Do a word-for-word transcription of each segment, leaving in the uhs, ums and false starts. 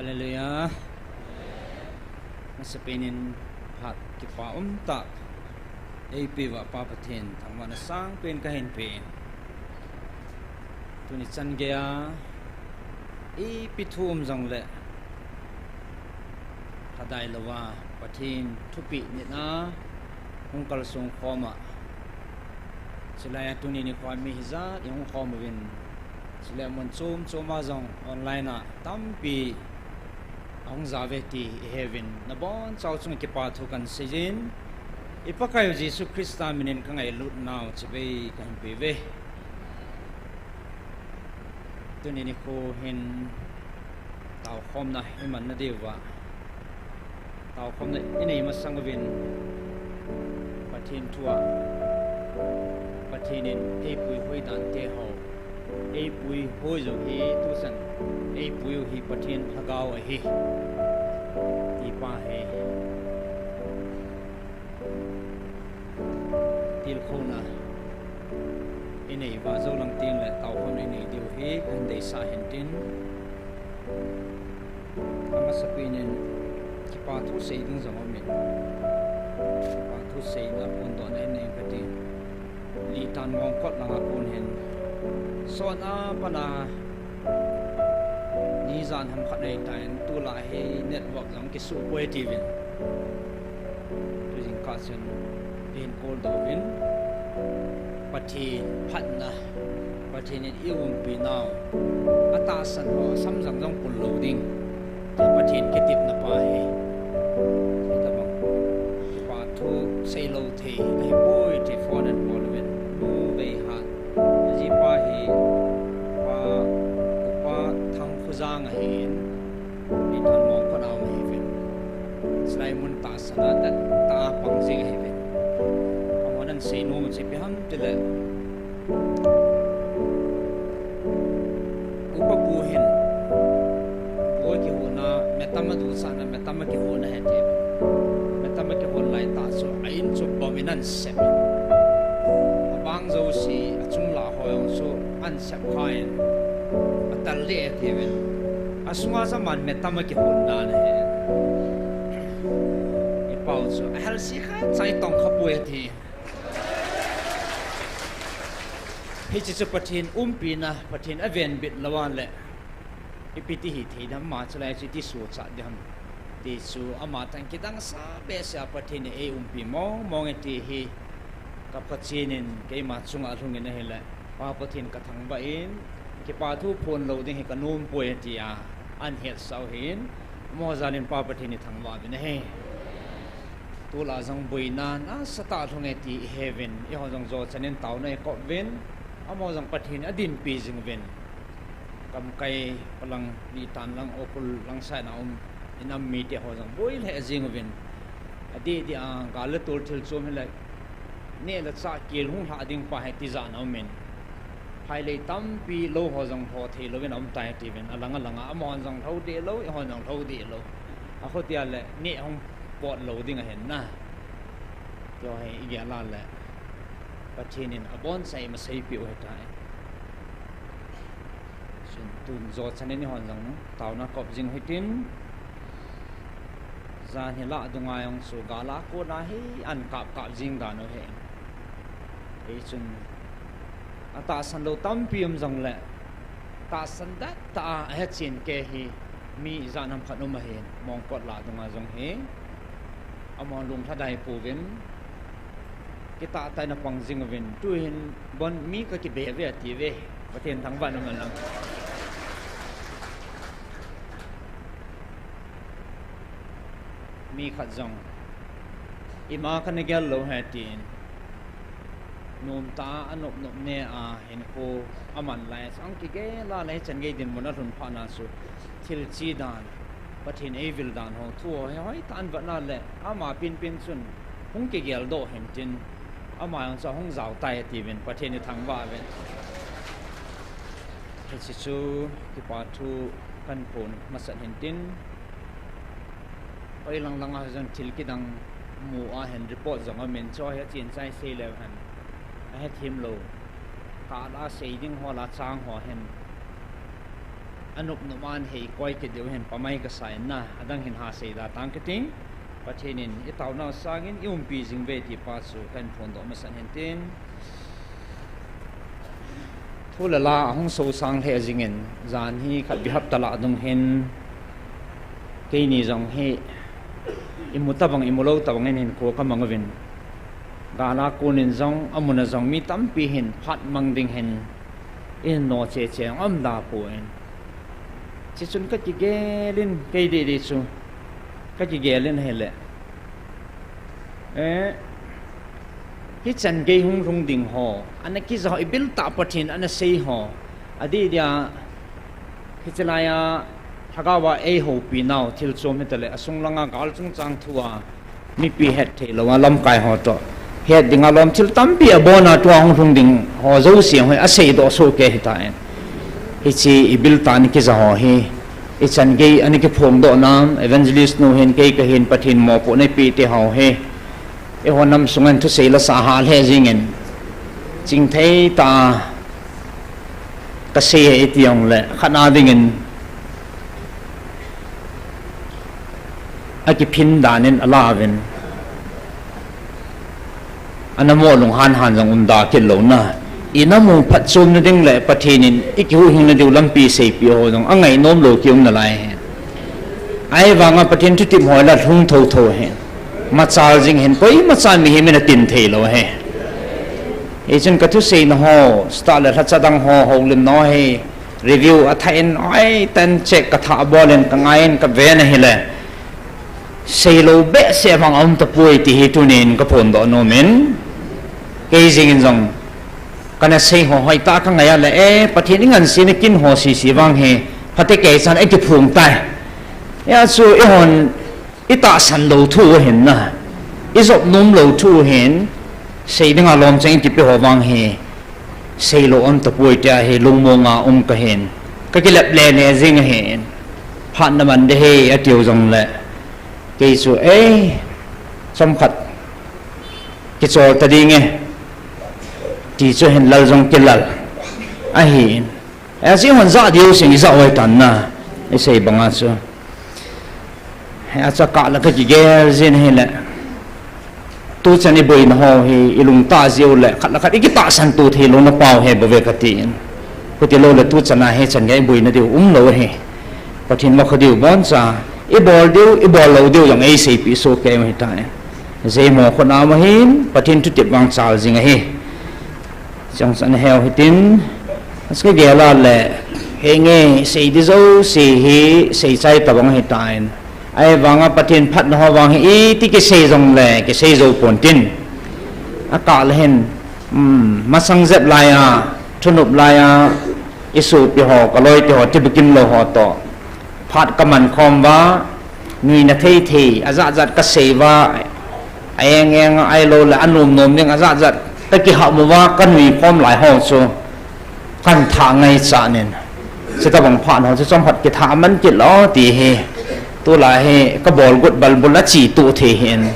Hallelujah. Masapen in phat kipa umtah eipeuva Pa Pathen thangvahna sangpen kahin pe. Tuni chan geiya ipi thu um jongle lhadai louva Pathen thupeh nit a hung kalsong khom a, chulai a tuni nikho mi hijat ihung khom uvin, chule mun chom chom a jong online a tampi ahung jao uve ti iheuvin, nabonchauva chunga kipa thu kahin seijin, i Pakaiu Jesu Christa minin kangailut nau chibai kahin peuve. Tuni nikho hin taokhomna imanna diuva, taokhomna inei masang uvin, Pathen thua, Pathen in eipuihoi dan teho, eipuihoi jou hi tuchan eipuiu hi Pathen Lhagao ahi, ti pa hi tilkhouna inei uva, jou lang tengle taokhomna inei diu hi kahin deisah hintin, amasapen in kipa thu sei ding jong aumin, kipa thu seina phondohna inei kati. Litan Mongkot langa kon hin sot a pat a ni jan ham khat ahitan, tulai hi network jong kisuh poi tiuvin, tujingkah chun eihin call doh uvin, Pathen phatna, Pathen in eiumpi nau, atahsan ho samjang jong pul lou ding, tia Pathen kitepna pa hi, hitobang kipa thu seilou thei ahipoi ti phone ahin call uvin, Nu Veihat, ajipa hi Pa, Upa Thangkhojang ahin, Litan Mongkot a um ahiuvin, chulai mun tahsan a dettah a pang jing ahiuvin, amahon ahin seinom chu ipi ham tile, Upa pu hin bu akihouna, metam aduchahna, metam akihouna ahi ti. Metam akihon laitah chu a in chu bomb in ahin sep in, abang jouse, achung lah ho jong chu ahin sep khan, atal deh e tiuvin, asunga chu aman metam akihon dan ahi. I pau chu ahelse khatcha itong khapoi ati. Hiche chu Pathen umpina, Pathen avenbit lou a leh ipi ti hithei dem, ama chulai chu iti sochat ding ham ti chu ama tah in kidang sa behseh a Pathen in eiumpi mong mong e ti hi ka Pathen in keima chunga alhungin ahile, Pa Pathen kathangvah in, kipa thu phon lou ding hi kanom poi tia ahin hetsah u ahin, amaho jal in Pa Pathen ithangvah uvin ahi. Tulai jong boina nasatah alhung e ti iheuvin, eiho jong jochan in taona ikop uvin, amaho jong Pathen in adinpi jing uvin, Kamkai, Palang, Litan lang, Ukhrul lang side a um, inam mite ho jong boi lheh jing uvin, adeh deh a gal le tol thil chom hile, neh le chah kel hung lhah ding pa hi tijat a umin, phailei tampi lou ho jong lho theilouvin aumtai tiuvin, alang alang a amahon jong lho deh lou, eihon jong lho deh lou, akhotia le neh hung pot lou ding ahin na, tiho hi igel a le Pathen in abonchauva eimasaipeh u ahitai. Chun tun jochan in eihon jong taona kop jing u hitin, jan hi lah dunga jong chu gal a kona hi ahin kap kap jing dan u ahi. Hichun atahsan lou tampi um jongle, tahsan dettah a ahechen kei hi mi ijat ham khat um ahin, Mongkot lah dunga jong hi, amahon lunglhadai pouvin, kitah tah in apang jing uvin, tuhin bon mi kakibe uve atiuve, Pathen thangvahna man lang. Mi khat jong, ima kana gel lou ahi tin, nomtah a anop nop neh a hinkho aman lai a chu ahung kigel a le, hichan gei dinmun alhun phat na chu thil che dan, Pathen eivil dan ho, thu ho hi hoitah in avet na le, ama penpen chun hung kigeldoh hintin, ama jong chu ahung jao tai atiuvin, Pathen ithangvah uvin. Hiche chu kipa thu kahin phon masat hintin, hoilang lang a jong thil kidang mu a hin report jong aumin, chu hi achen chai sei leu hen, ahethem lou, kah la sei ding ho la chang ho hin Anup nup man hei koi kit diu hin pamai kasa in na, adang hin ha seida tang kating. Pathen in itaona sangin iumpi jing ve ti pa chu kahin phondoh masan hin tin. Thu le la ahung sosang lheh jingin, jan hi khat bihap tala dung hin, keini jong hi imu tabang, imu lou tabang in hinkho kamang uvin. Gala konin jong, amuna jong mi tampi hin phat mang ding hin, in no che che jong aum da pon. Chichun kakigel in, kei didi chu kakigel in hile. Eh, hichan gei hung lhung ding ho, ana kija ho, ibil tah Pathen ana sei ho. Adeh dia, hiche laiya, lhagao a eihoupi nau, thil chom hitale, asung langa gal chungchang thua, mipi het thei louva, lamkai ho toh het dinga lom thil tampi abona tua hung lhung ding ho jouse hoi aseidoh soh kei hitan. Hiche ibil tah ana kija ho hi, ichan gei ana kiphongdoh nam, evangelist nu hin kei kahin Pathen mopohna eipeh te ho hi. Eiho nam sunga thusei la sa ha lheh jingin, chingthei tah kasei e iti jongle, khatna dingin, akiphin dan in alauvin, ana mo lunghan han jong umda kit louna, ina mu phatchomna ding le Pathen in ikihuhhingna diu lampi seipeh ho jong angainom lou kium nalai hi. Ahivanga Pathen thutep ho la lhung thotho hi. Machal jing hin koimacha mihem in atin thei lou hi. Hichun kathuseina ho, start le lhacha dang ho, houlimna ho hi, review athah in, oi, tan check kathah bol in, kangai in, kaven ahile, seilou behseh vang aum tapoi ti hi tunin kaphondoh nomin. Kei jengin jong, kana sei ho hoitah kangai a le, eh, Pathen ingansena kin ho sese vang hi, phatecha chan eikiphong tai. Hijeh chun eihon itahsan lou thu ahin na, ijop nom lou thu ahin, sei dinga lom chang ikipe ho vang hi, seilou aum tapoi tia hi lungmonga um kahin, kakilep le ne jing ahin, phatna man ding ahi atiu jongle, kei chu, eh, chomkhat kichol ta ding e, ti chu hin lal jong kilal ahin. Ajeh hon jah diu sing ijah oi tan na, isei banga chu. Acha kah la kakigel jin hile, tuchan iboina ho hi ilungtah jiu le, khat le khat ikitahsan to thei louna pau hi bou ve katin. Khuti lou le tuchan a hichan gei iboina diu umlou hi. Pathen ma kho diu boncha, ibol diu, ibol lou diu jong eiseipeh soh kei u hitai. Jeimo khona ma hin, Pathen thutep vang chal jing ahi. Chang san heu hitin, aska gel a le, henge, sei di jouse hi, seichai tabang hitan. Ahivanga Pathen phatna ho vang hi, iti kisei jongle, kisei jou pontin. Akah le hin, um, masang jep laiya, thunop laiya, isopi ho, kaloite ho, tibukim lou ho toh. Phat kaman khom uva, nuina thei thei, ajat jat kasei uva, aeng eng ahilou le, anom nom ding ajat jat kakiham uva, kanui khom lai ho chu, kan tha ngaichan in. Chutabang phat ho chu chomkhat kitha man kit lou ti hi, tulai hi kabol got balbul a chi tu thei hin.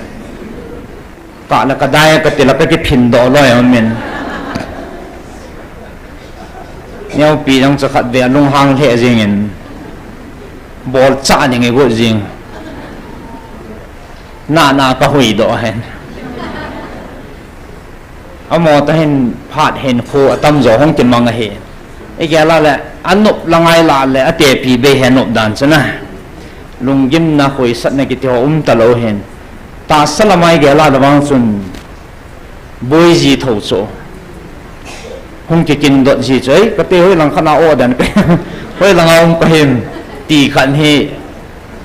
Kah la kadai kati la kakiphin doh loi aum in. Neopi jong chu khat ve alunghang lheh jingin. Bol cha ding igot jing. Na na kahui doh hen. Amaho toh hin phat hin khu atamjo hung kimang ahi. Igel a le, anop la ngai la le, atepi bei hi anop dan chu na. Lunggimna, khoisatna kiti ho um talou hin. Tahsa lama igel a le vang chun, boi ji tho chu. Hung kikin dot ji chu, ei, kate hoilang khat na o dan pe. Hoilang a um kahim, ti khat hi,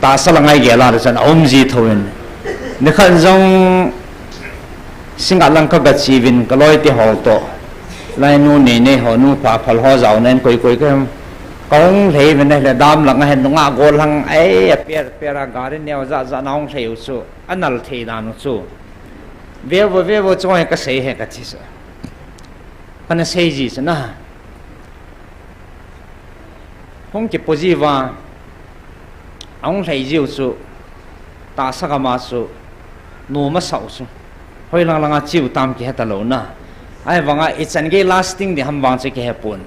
tahsa langa igel a le chun, aum ji tho in. Nikhat jong, Singa lang kagache uvin kaloite ho toh. Lainu nei nei ho nu pha phal ho jaona in koi koi ka, kahung lhei uvin ahile dam lang ahin nungah gollhang ai aper per a gari neo jat jat na hung lhei u chu. Anal thei dan u chu. Veuvo veuvo choi kasei e kati chu. Kana sei ji chu na. Hung kipo jiuva, ahung lhei jiu chu, tahsa gam a chu, nom asah u chu, hoilang langa cheu tam kihe talou na. Ahivanga, ichan gei lasting ding ham vang chu kihe pon.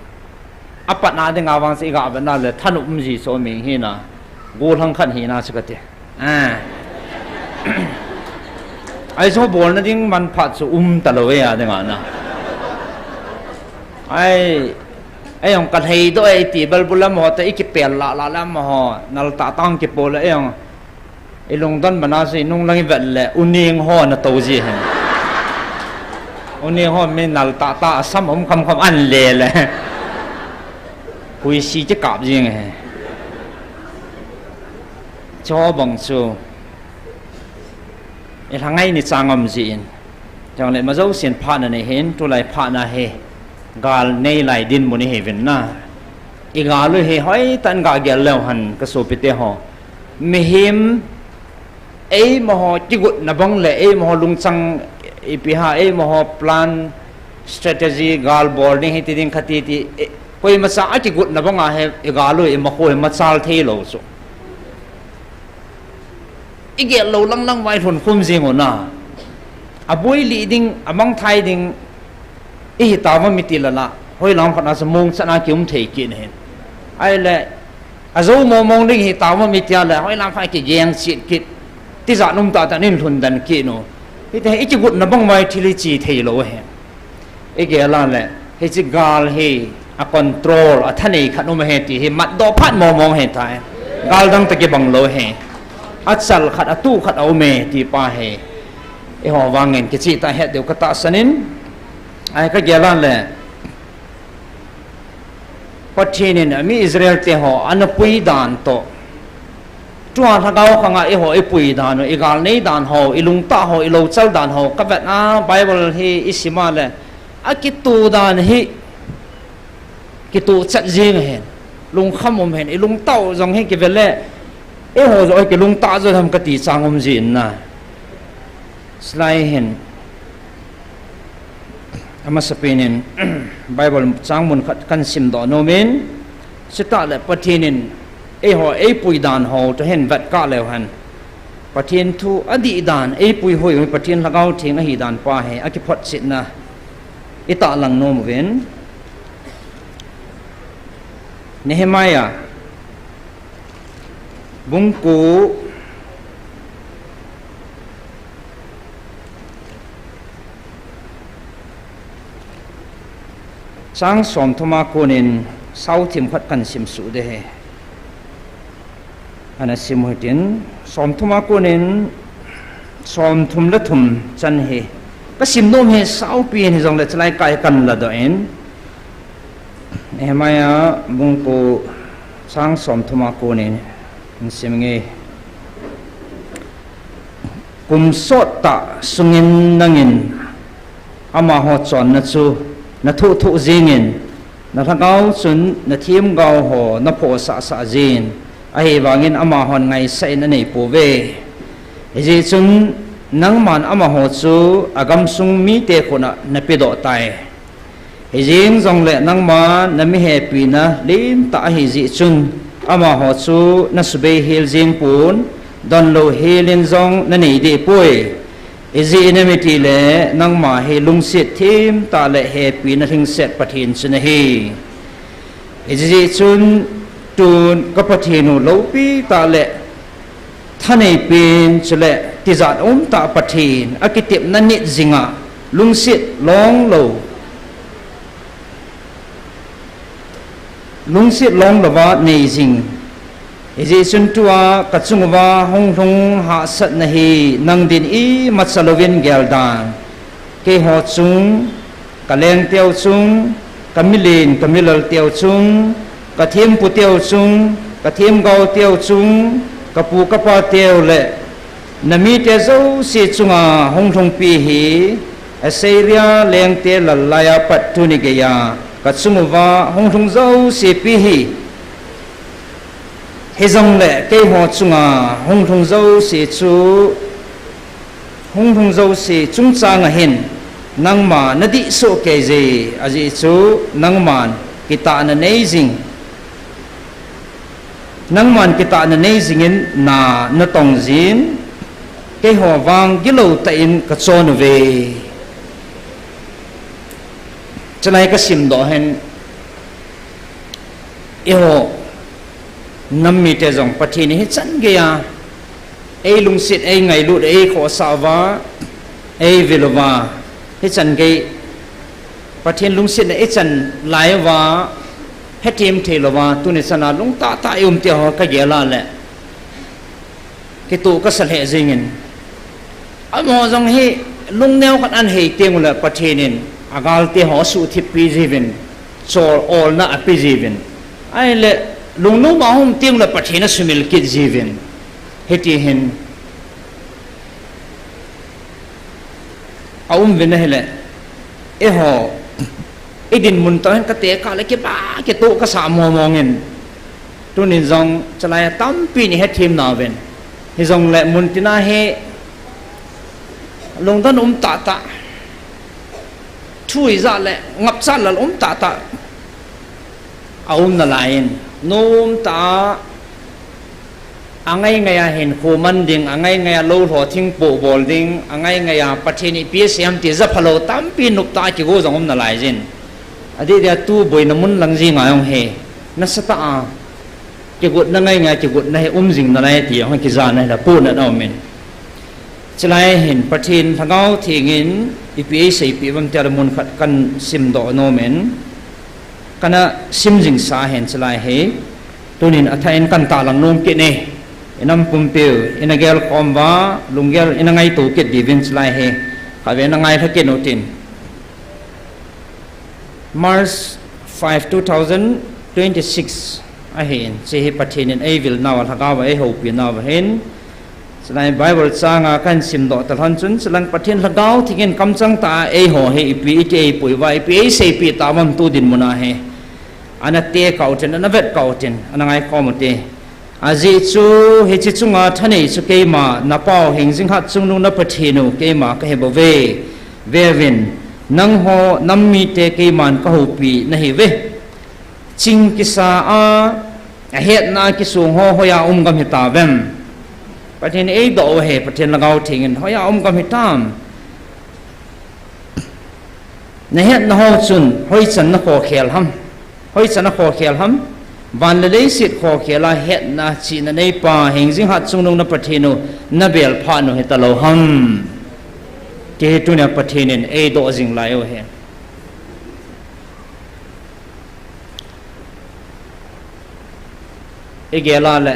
Apatna dinga vang chu iga vetna le thanop um ji chu um hi na. Gollhang khat hina chu kati. Ah. Aichu bolna ding manphat chu um talou e a dinga na. Ai, ei jong ka lhei doh e ti balbul amaho toh ikipel lah lah le amaho nal tah tah kipo le ei jong ilungdon mana chu inung lang ivet le U Neng ho ana tou ji hin. U Neng ho mi nal tah tah asam um kham kham an le le. Huisi kikap jing hi. Chu bang chu ilhangai ni chang um jin. Chule ma jousen phatna nei hin, tulai phatna hi gal nei lai dinmun ihiuvin na. Igal u hi hoitah in ga gel leu hen ka sopite ho. Mihem eimaho kigotna bang le eimaho lungchang ipi ham, eimaho plan, strategy, gal bol ding hiti ding khati ti, eh, koimacha akigotna banga hi igal u imaho hi machal thei lou chu. Igel lou lang lang vai lhun khum jing u na. Aboi lih ding, amangthai ding, ihi tauvam iti le la, hoilam khat a chu mong chan a kium thei kit hin. Ahile, ajou mong mong ding ihi tauvam iti a le, hoilam khat a kigeng chet kit, tijat um tah tah in lhun den kit u. Hiti hi ikigotna bang vai thil ichi thei lou hi. Igel a le, hiche gal hi a control, athanei khat um ahi ti hi matdoh phat mong mong ahitai. Gal dang toh kibang lou hi. Achal khat, atuh khat aum e ti pa hi. Eiho vangin kicheh tah het diu ka tahsan in. Ai ka gel a le. Pathen in ami Israel te ho ana pui dan toh. Tua lhagao khanga eiho ipui dan u, igal nei dan ho, ilungtah ho, ilouchal dan ho, ka vet a Bible hi isim a le, akitoh dan hi, kitoh chet jing ahin, lungkham um ahin, ilungtah u jong hi kive le, eiho joh hi kilungtah jo ham kati chang um jin na. Chulai hin, amasapen in Bible chang mun khat kahin simdoh nom in, chutah le Pathen in eiho eipui dan ho toh hin vetkah leu hen. Pathen thu adih dan, eipui hoi u Pathen Lhagao Theng ahi dan pa hi akiphotchetna itahlang nom uvin. Nehemiah bung ko, chang somthum a konin sao thim khat kahin simsuh ding ahi. Ana sim u hitin, somthum a konin somthum le thum chan hi ka sim nom hi, saopi in hijongle chulai kah hi kahin ladoh in. Nehemiah bung ko chang somthum a konin hin sim inge. Kum sottah sungin nangin amaho chonna chu na thohthoh jingin, na lhagao chun na themgao ho na phohsahsah jin, ahivangin amahon ngaisah in aneipouve. Hijeh chun nangman amaho chu agamsung mite khut ah na pedoh tai. Hijeng jongle nangma na mihepina lentah ahijeh chun, amaho chu na subeihel jeng pon, donlou hel in jong na nei dehpoi. Ijeh inem itile nangma hi lungset themtah le hepi na lhingset Pathen chu nahi. Hijeh chun tun ka Pathen u loupi tah le thaneipen chule tijat umtah Pathen, akitepna nit jinga lungset longlou, lungset longlouva nei jing. Hijeh chun tua ka chung uva hung lhung hahsatna hi nang din imacha louvin geldan. Keiho chung, ka lengteu chung, ka milen ka milal teu chung, ka thempu teu chung, ka themgao teu chung, ka pu ka pa teu le na mite jouse chunga hung lhungpi hi, Assyria lengte lal laiya pat tuni geiya ka chung uva hung lhung jousepi hi. Hijongle keiho chunga hung lhung jouse chu, hung lhung jouse chungchanga hin nangma na dih soh keije, ajeh chu nangman kitahna nei jing, nangman kitahna nei jingin na na tong jin, keiho vang gilou tah in ka chon uve. Chulai ka simdoh hin, Eiho nam mite jong Pathen in hichan geiya eilungset, eingailut, eikhohsah uva, eivil uva, hichan gei Pathen lungsetna ichan lai uva, hethem thei louva, tuni chana lungtah tah a ium ti ho kagel a le kitoh kasa lheh jengin. Amaho jong hi lungneo khat ahin hei teng ule Pathen in agalte ho asuhthip pi jiuvin, chol olna ape jiuvin. Ahile lungnom a hung teng ule Pathen asumil kit jiuvin. Hiti hin aum uvin ahile, eiho idinmun toh hin katekah le kipa kitoh kasah mong mong in. Tunin jong chulai a tampi in ihethem nauvin. Hijongle muntina hi lungdon um tahtah, thu ijat le ngapchat lal um tahtah aum nalai in, nomtah a angai ngai a hinkho man ding, angai ngai a lou lho thingpoh bol ding, angai ngai a Pathen in ipi asei ham ti japhalou tampi noptah a kigo jong um nalai jin. Adeh dia tu boina mun lang jenga jong hi nasatah a kigotna ngai ngai, kigotna hi um jing nalai ti jong hi kijana hi la pohnat aumin. Chulai hin Pathen Lhagao Theng in ipi eiseipeh uvam tia le mun khat kahin simdoh nomin, kana sim jingsa ahin chulai hi. Tunin athah in kahin tahlang nom kit e. Inam pumpiu ina gelkhom uva, lunggel ina ngaito kit diuvin chulai hi khatvei na ngailha kit utin. March five, two thousand twenty-six ahin, hiche hi Pathen in eivil nauva, Lhagao va eihoupi nauva ahin. Chulai Bible changa kahin simdoh talhon chun, chulang Pathen Lhagao Theng in kamchang tah a eiho hi ipi iti eipui uva, ipi eiseipeh tauvam tu dinmun a hi. Ana tekah utin, ana vetkah utin, ana ngaikhom ute. Ajeh chu hiche chunga thanei chu keima, napau Hengjinghat Chungnung na Pathen u keima kahi bouve. Veuvin, nangho nam mite keiman kahoupi nahiuve. Ching kisa a, ahetna a kisong ho hoiya um gam hitauvem? Pathen in eidoh u ahi, Pathen Lhagao Theng in hoiya um gam hitam? Nahetna ho chun hoichan nakhokhel ham? Hoichan nakhokhel ham? Van le leiset khokhel a hetna chihna neipa Hengjinghat Chungnung na Pathen u nabel phat u hitalou ham? Ti hi tunia Pathen in eidoh jing lai u ahi. Igel a le,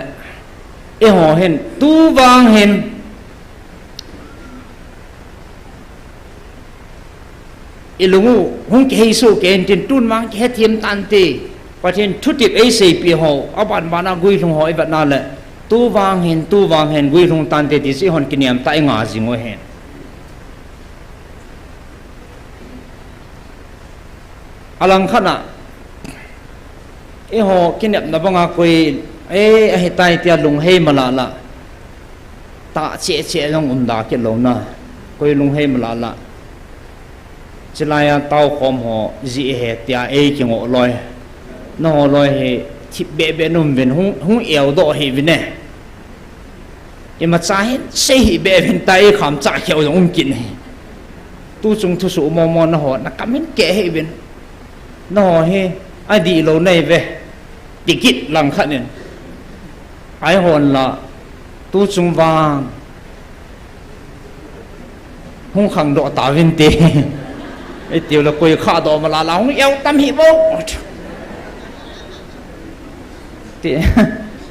eiho hin, tu vang hin, ilung u hung kiheisoh kei intin, tun vang kihethem tante, Pathen thutep eiseipeh ho, aban ban a guilhung ho ivetna le, tu vang hin, tu vang hin guilhung tante ti chu eihon kiniamtah inga jing u ahi. Alangkhat a, eiho kinepna banga koi, e, ahitai tia lunghei malala, tah cheh cheh jong umda kit louna, koi lunghei malala, chulai a taokhom ho jeh ahi tia eikingoh loi, naho loi hi thipbeh beh naum uvin, hung, hung eudoh hih uvin e. Imacha hin sei hih beh uvin, ta eikham chah kheu jong um kit ahi. Tuchung thusoh momo naho nakam hin keh hih uvin, naho hi adihlou nahiuve, ti kit langkhat in, eihon la tuchung vang hung khangdoh tauvinte, itiu le koi khahdoh malala hung eu tam hih bou, ti,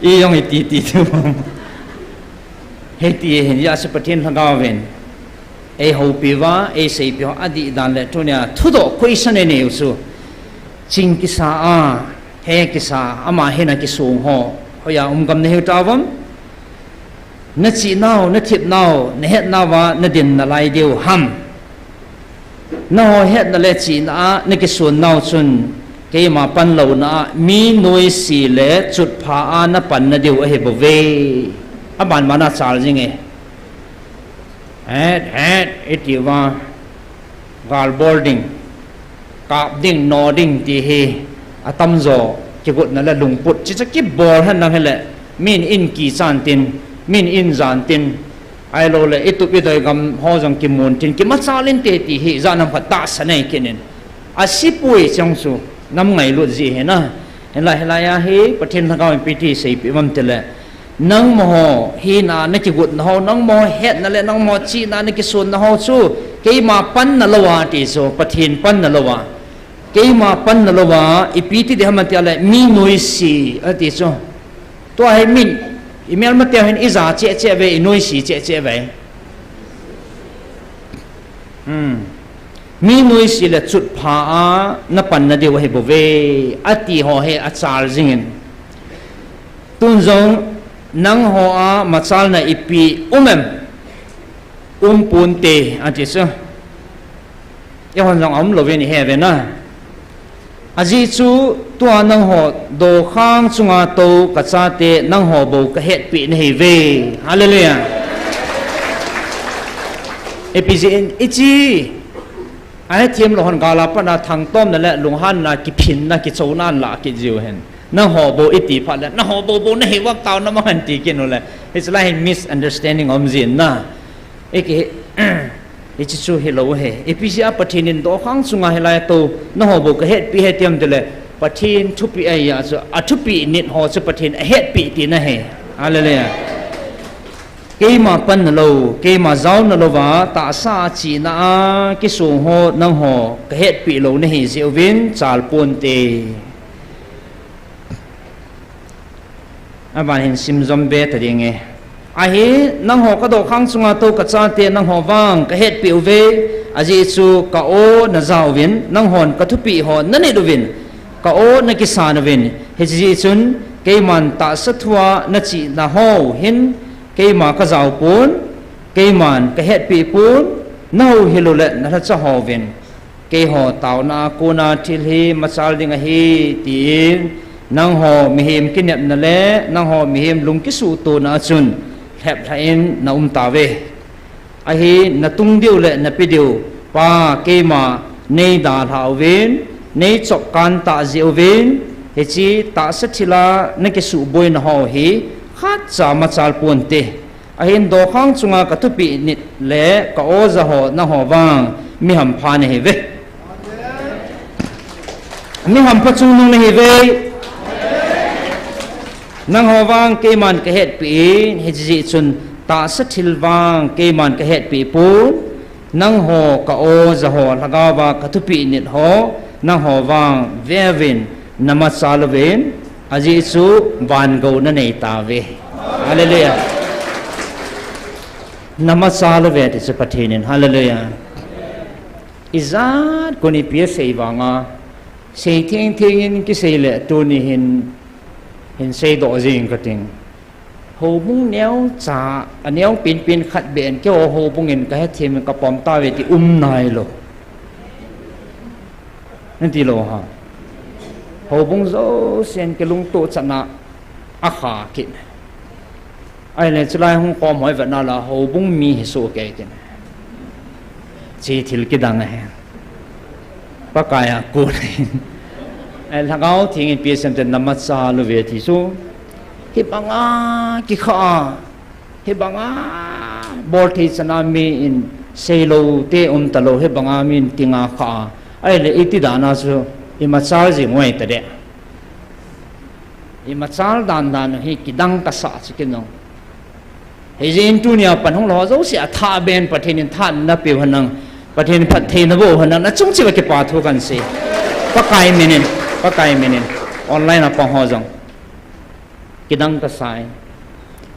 ijong iti ti tu. Hiti hin, hijeh chun Pathen Lhagao vin eihoupi uva, eiseipi uva, adihdan le tunia thudoh question einei u chu, ching kisa a, he kisa, ama hina kisong ho hoiya um gam nahiu tauvem? Nachihnau, nathipnau, nahetnauva nadin nalai diu ham? Naho hetna le chihna a nakisonnau chun, keima panlouna a mi noise le chutpha a napanna diu ahibouve. Aban ban a chal jinge. Het, het, itiuva, gal bol ding, kap ding, no ding ti hi atamjo kigotna le lungput, chuche kibol henlang hile, min in kichan tin, min in jan tin, ahiloule itup idoi gam ho jong kimun tin, kimachal inte ti hi ijat ham khat tahsan nei kit in. Asipoi chang chu, nam ngailut jeh hina. Hilai, hilai a hi Pathen Lhagao in ipi ti seipeh uvem tile, nangma ho hina nakigotna ho, nangma ho hetna le nangma ho chihna nakisonna ho chu keima panna louva ti chu, Pathen panna louva. Keima panna louva, ipi ti ding ham tile, mi noise ati chu. Tua hi min, imelmate hin ija cheh cheh uve, inoise cheh cheh uve. Hmm. Mi noise le chutpha a napanna diu ahi bouve, ati ho hi achal jingin. Tun jong nangho a machalna ipi um em? Umponte, ati chu. Eihon jong aum louvin ihe uve na. Ajeh chu tua nangho dokhang chunga tou kachate nangho bou kahetpeh nahiuve. Hallelujah. Ipi jeh in, ichi ahethem lou hon gal a pat a thangtomna le lunghanna, kiphinna, kichouna alah kit jiu hen. Nangho bou iti phat le, nangho bou bou nahiuva taona mang hen ti kit ule, hiche lai hin misunderstanding aum jin na. Iki, hiche chu hilou ahi. Ipi jeh a Pathen in dokhang chunga hilai tou nangho bou kahetpeh e ati em tile, Pathen thupeh ahi a chu, athupeh nit ho chu Pathen ahetpeh tina ahi. Hallelujah. Keima panna lou, keima jaona louva, tahsa a chihna a kisong ho nangho kahetpeh lou nahi jeh uvin chalponte. Aban hin simjom be ta dinge. Ahi, nangho kadokhang chunga tou kachate nangho vang kahetpeh uve, ajeh chu ka-o naja uvin, nanghon kathupeh ho nanit uvin, ka-o nakisan uvin, hiche jeh chun keiman tahsa thua nachihna ho hin keima kajaopon, keiman kahetpeh pon, nahouhil u le nalhacha hovin, keiho taona a kona thil hi machal ding ahi, tin, nangho mihem kinepna le nangho mihem lung kisuhtona a chun lheplhah in naum tauve. Ahi, natung diu le nape diu pa keima neidalhah uvin, neichop kan tah jeh uvin, hiche tahsa thil a nakisuhboina ho hi khatcha machal ponte. Ahin dokhang chunga kathupeh nit le ka-o ja ho nangho vang mihampha nahiuve. Mihampha chungnung nahiuve. Nangho vang keiman kahetpeh in, hiche jeh chun tahsa thil vang keiman kahetpeh pon, nangho ka-o ja ho lhagaova kathupeh nit ho nangho vang veuvin namachal uvin, ajeh chu vangou nanei tauve. Hallelujah. Namachal uve ti chu Pathen in. Hallelujah. Ijat kon ipi asei vanga, sei thengtheng in kisei le tuni hin, hin seidoh jing kating. Houbung neocha, aneo penpen khat beh in keiho houbung in kahethem in kapom tauve ti um nailou. Nati lou ham? Houbung jousen kilungtoh chan a akha kit. Ahile chulai hung khom ho ivet na la houbung mi hisoh kei tin. Hiche thil kidang ahi. Pakai a kon ahi. Ahile Lhagao Theng in ipi asei em tile namachal uve ti chu. Hibanga kikha a, hibanga bolthei chan a mi in seilou te um talou, hibanga mi in tinga kha a, ahile iti dan a chu imachal jing u ahi tadeh. Imachal dan dan u hi kidang kasah chu kinung. Hijeh in tunia pan hung lou ho jouse a thah ben Pathen in thahatna napeu henlang, Pathen in phattheina boh henlang, nachung cheh uva kipa thu kahin sei. Pakai min in, Pakai min in, online a pang ho jong kidang kasah in.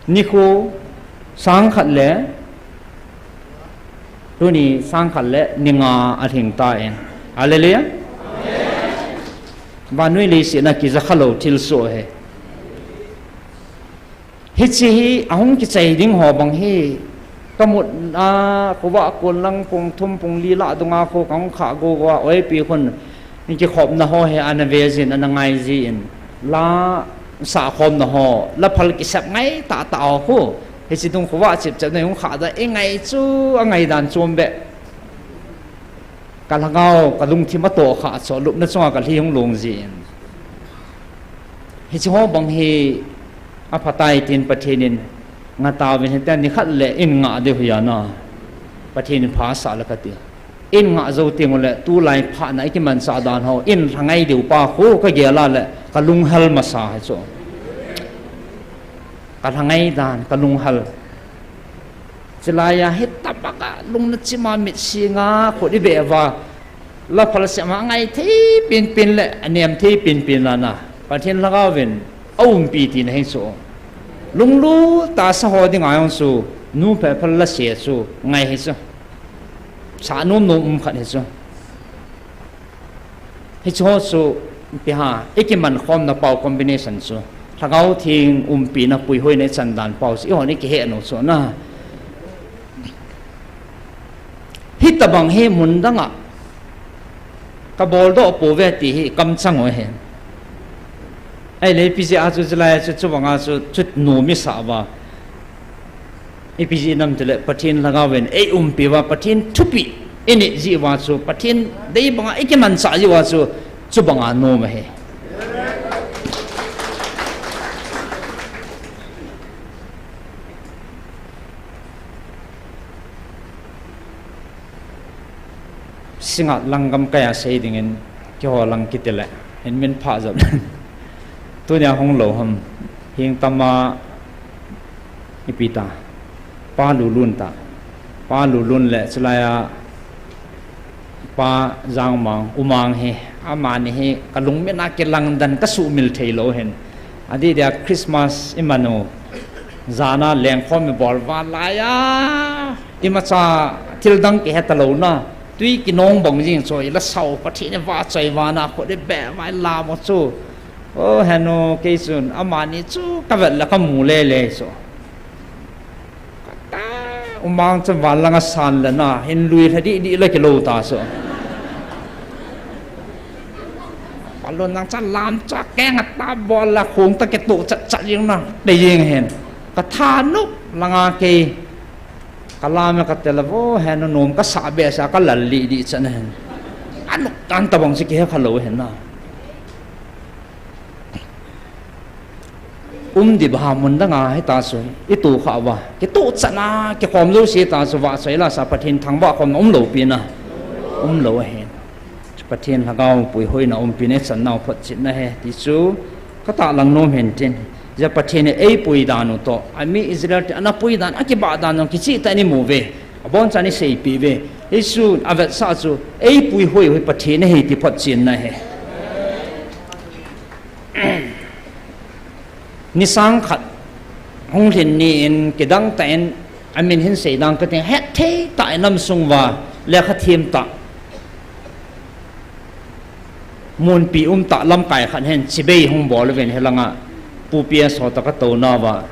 Nikho sangkhat le, tuni sangkhat le ni nga alhing tan. Hallelujah. Vannoi leiset a kijakha lou thilsoh ahi. Hiche hi ahung kichai ding ho bang hi, kamut a khovah kon lang pung thum pung li lah dunga kho kahung khah gou gou a, oipi khun kikhopna ho hi ana ve jin, ana ngai jin, la sahkhomna ho, la phal kisep ngai tahtah ho khu, hiche dung khovah chepchep na hung khah dan, ingai chu angai dan chom beh. Kalhagao, kalungthim atohkhah chu, lupna chunga kalhi hung long jin. Hiche ho bang hi aphatai tin Pathen in, ngatauvin hitia nikhat le in ngah diu hi ana, Pathen in phasah le kati. In ngah jou teng ule tulai phatna ikimanchah dan ho in lhangai diu pa khu kagel a le, Kalunghal masa hi chu. Kalhangai dan, kalunghal. Chulaiya hitabanga lungna chima mitsinga khut ibeh uva, laphal sema ngai thei penpen le anem thei penpen lana Pathen lhagaovin aumpi tina hi chu. Lunglut tah sa ho dinga jong chu, nu phelphel lase chu ngai hi chu. Sa nom nom um khat hi chu. Hichu ho chu, ipi ham, ikiman khomna pao combination chu. Lhagao Theng umpina puihoina ichan dan pao chu, eihon ikihe nau chu na. Hitabang hi mun danga kabol doh pouve ti hi kamchang u ahi. Ahile ipi jeh a chu chulai chu, chubanga chu, chu nom isah uva. Ipi jeh ham itile Pathen lhagaovin eiumpi uva, Pathen thupeh inei jeh uva chu, Pathen dei banga ikimanchah jeh uva chu, chubanga nom ahi. Singngat lang gamkai a sei dingin, keiho lang kitile, hin min phah jep. Tunia hung lou ham, hing tama ipi ta, Pa Lulun ta, Pa Lulun le chulaiya Pa Jangmang, U Mang hi, amani hi kalungmit a kilangdan kasuhmil theilou hin. Adeh dia Christmas iman u, jana lengkhom ibol uva laiya, imacha thildang kihe talou na, twi kinong bang jing chu, ila sao Pathen ivahchoi uva na, khut ibeh uva ilam u chu. O henu, kei chun amani chu kavet le kamu lele chu. Kata, U Mang chu van langa san le na, hin lui lha dih dih le kilou ta chu. Palun lang cha lam cha keng ata bol la khong ta kitoh chat chat jing na, dei jing hin. Kathanop langa kei, kalam e katile vo, henu nom kasah behseh a kalal lih dih chan hin. Anop tan tabang chu kihe khalou hin na. Um ding bang ham mun danga hita chu, itoh kha uva, kitoh chan a kikhom jouse ta chu, vahchoi la sa Pathen thangvah khomna umlou pi na, umlou ahi. Pathen lhagao puihoina umpina ichan nau photchetna ahi ti chu katahlang nom hin tin. Hijeh a Pathen in eipui dan u toh, ami Israel te ana pui dan, akibah dan u kicheh tah in imu uve, abonchan iseipeh uve. Hichu avetsah chu, eipuihoi u hi Pathen ahi ti photchetna ahi. Ni sang khat hung lhin ni in kidang tah in, amin hin sei dang kating, hetthei tah in nam sung uva lekha them tah, munpi um tah lamkai khat hin chibai hung bol uvin, hilanga Pu P S ho toh katou nauva,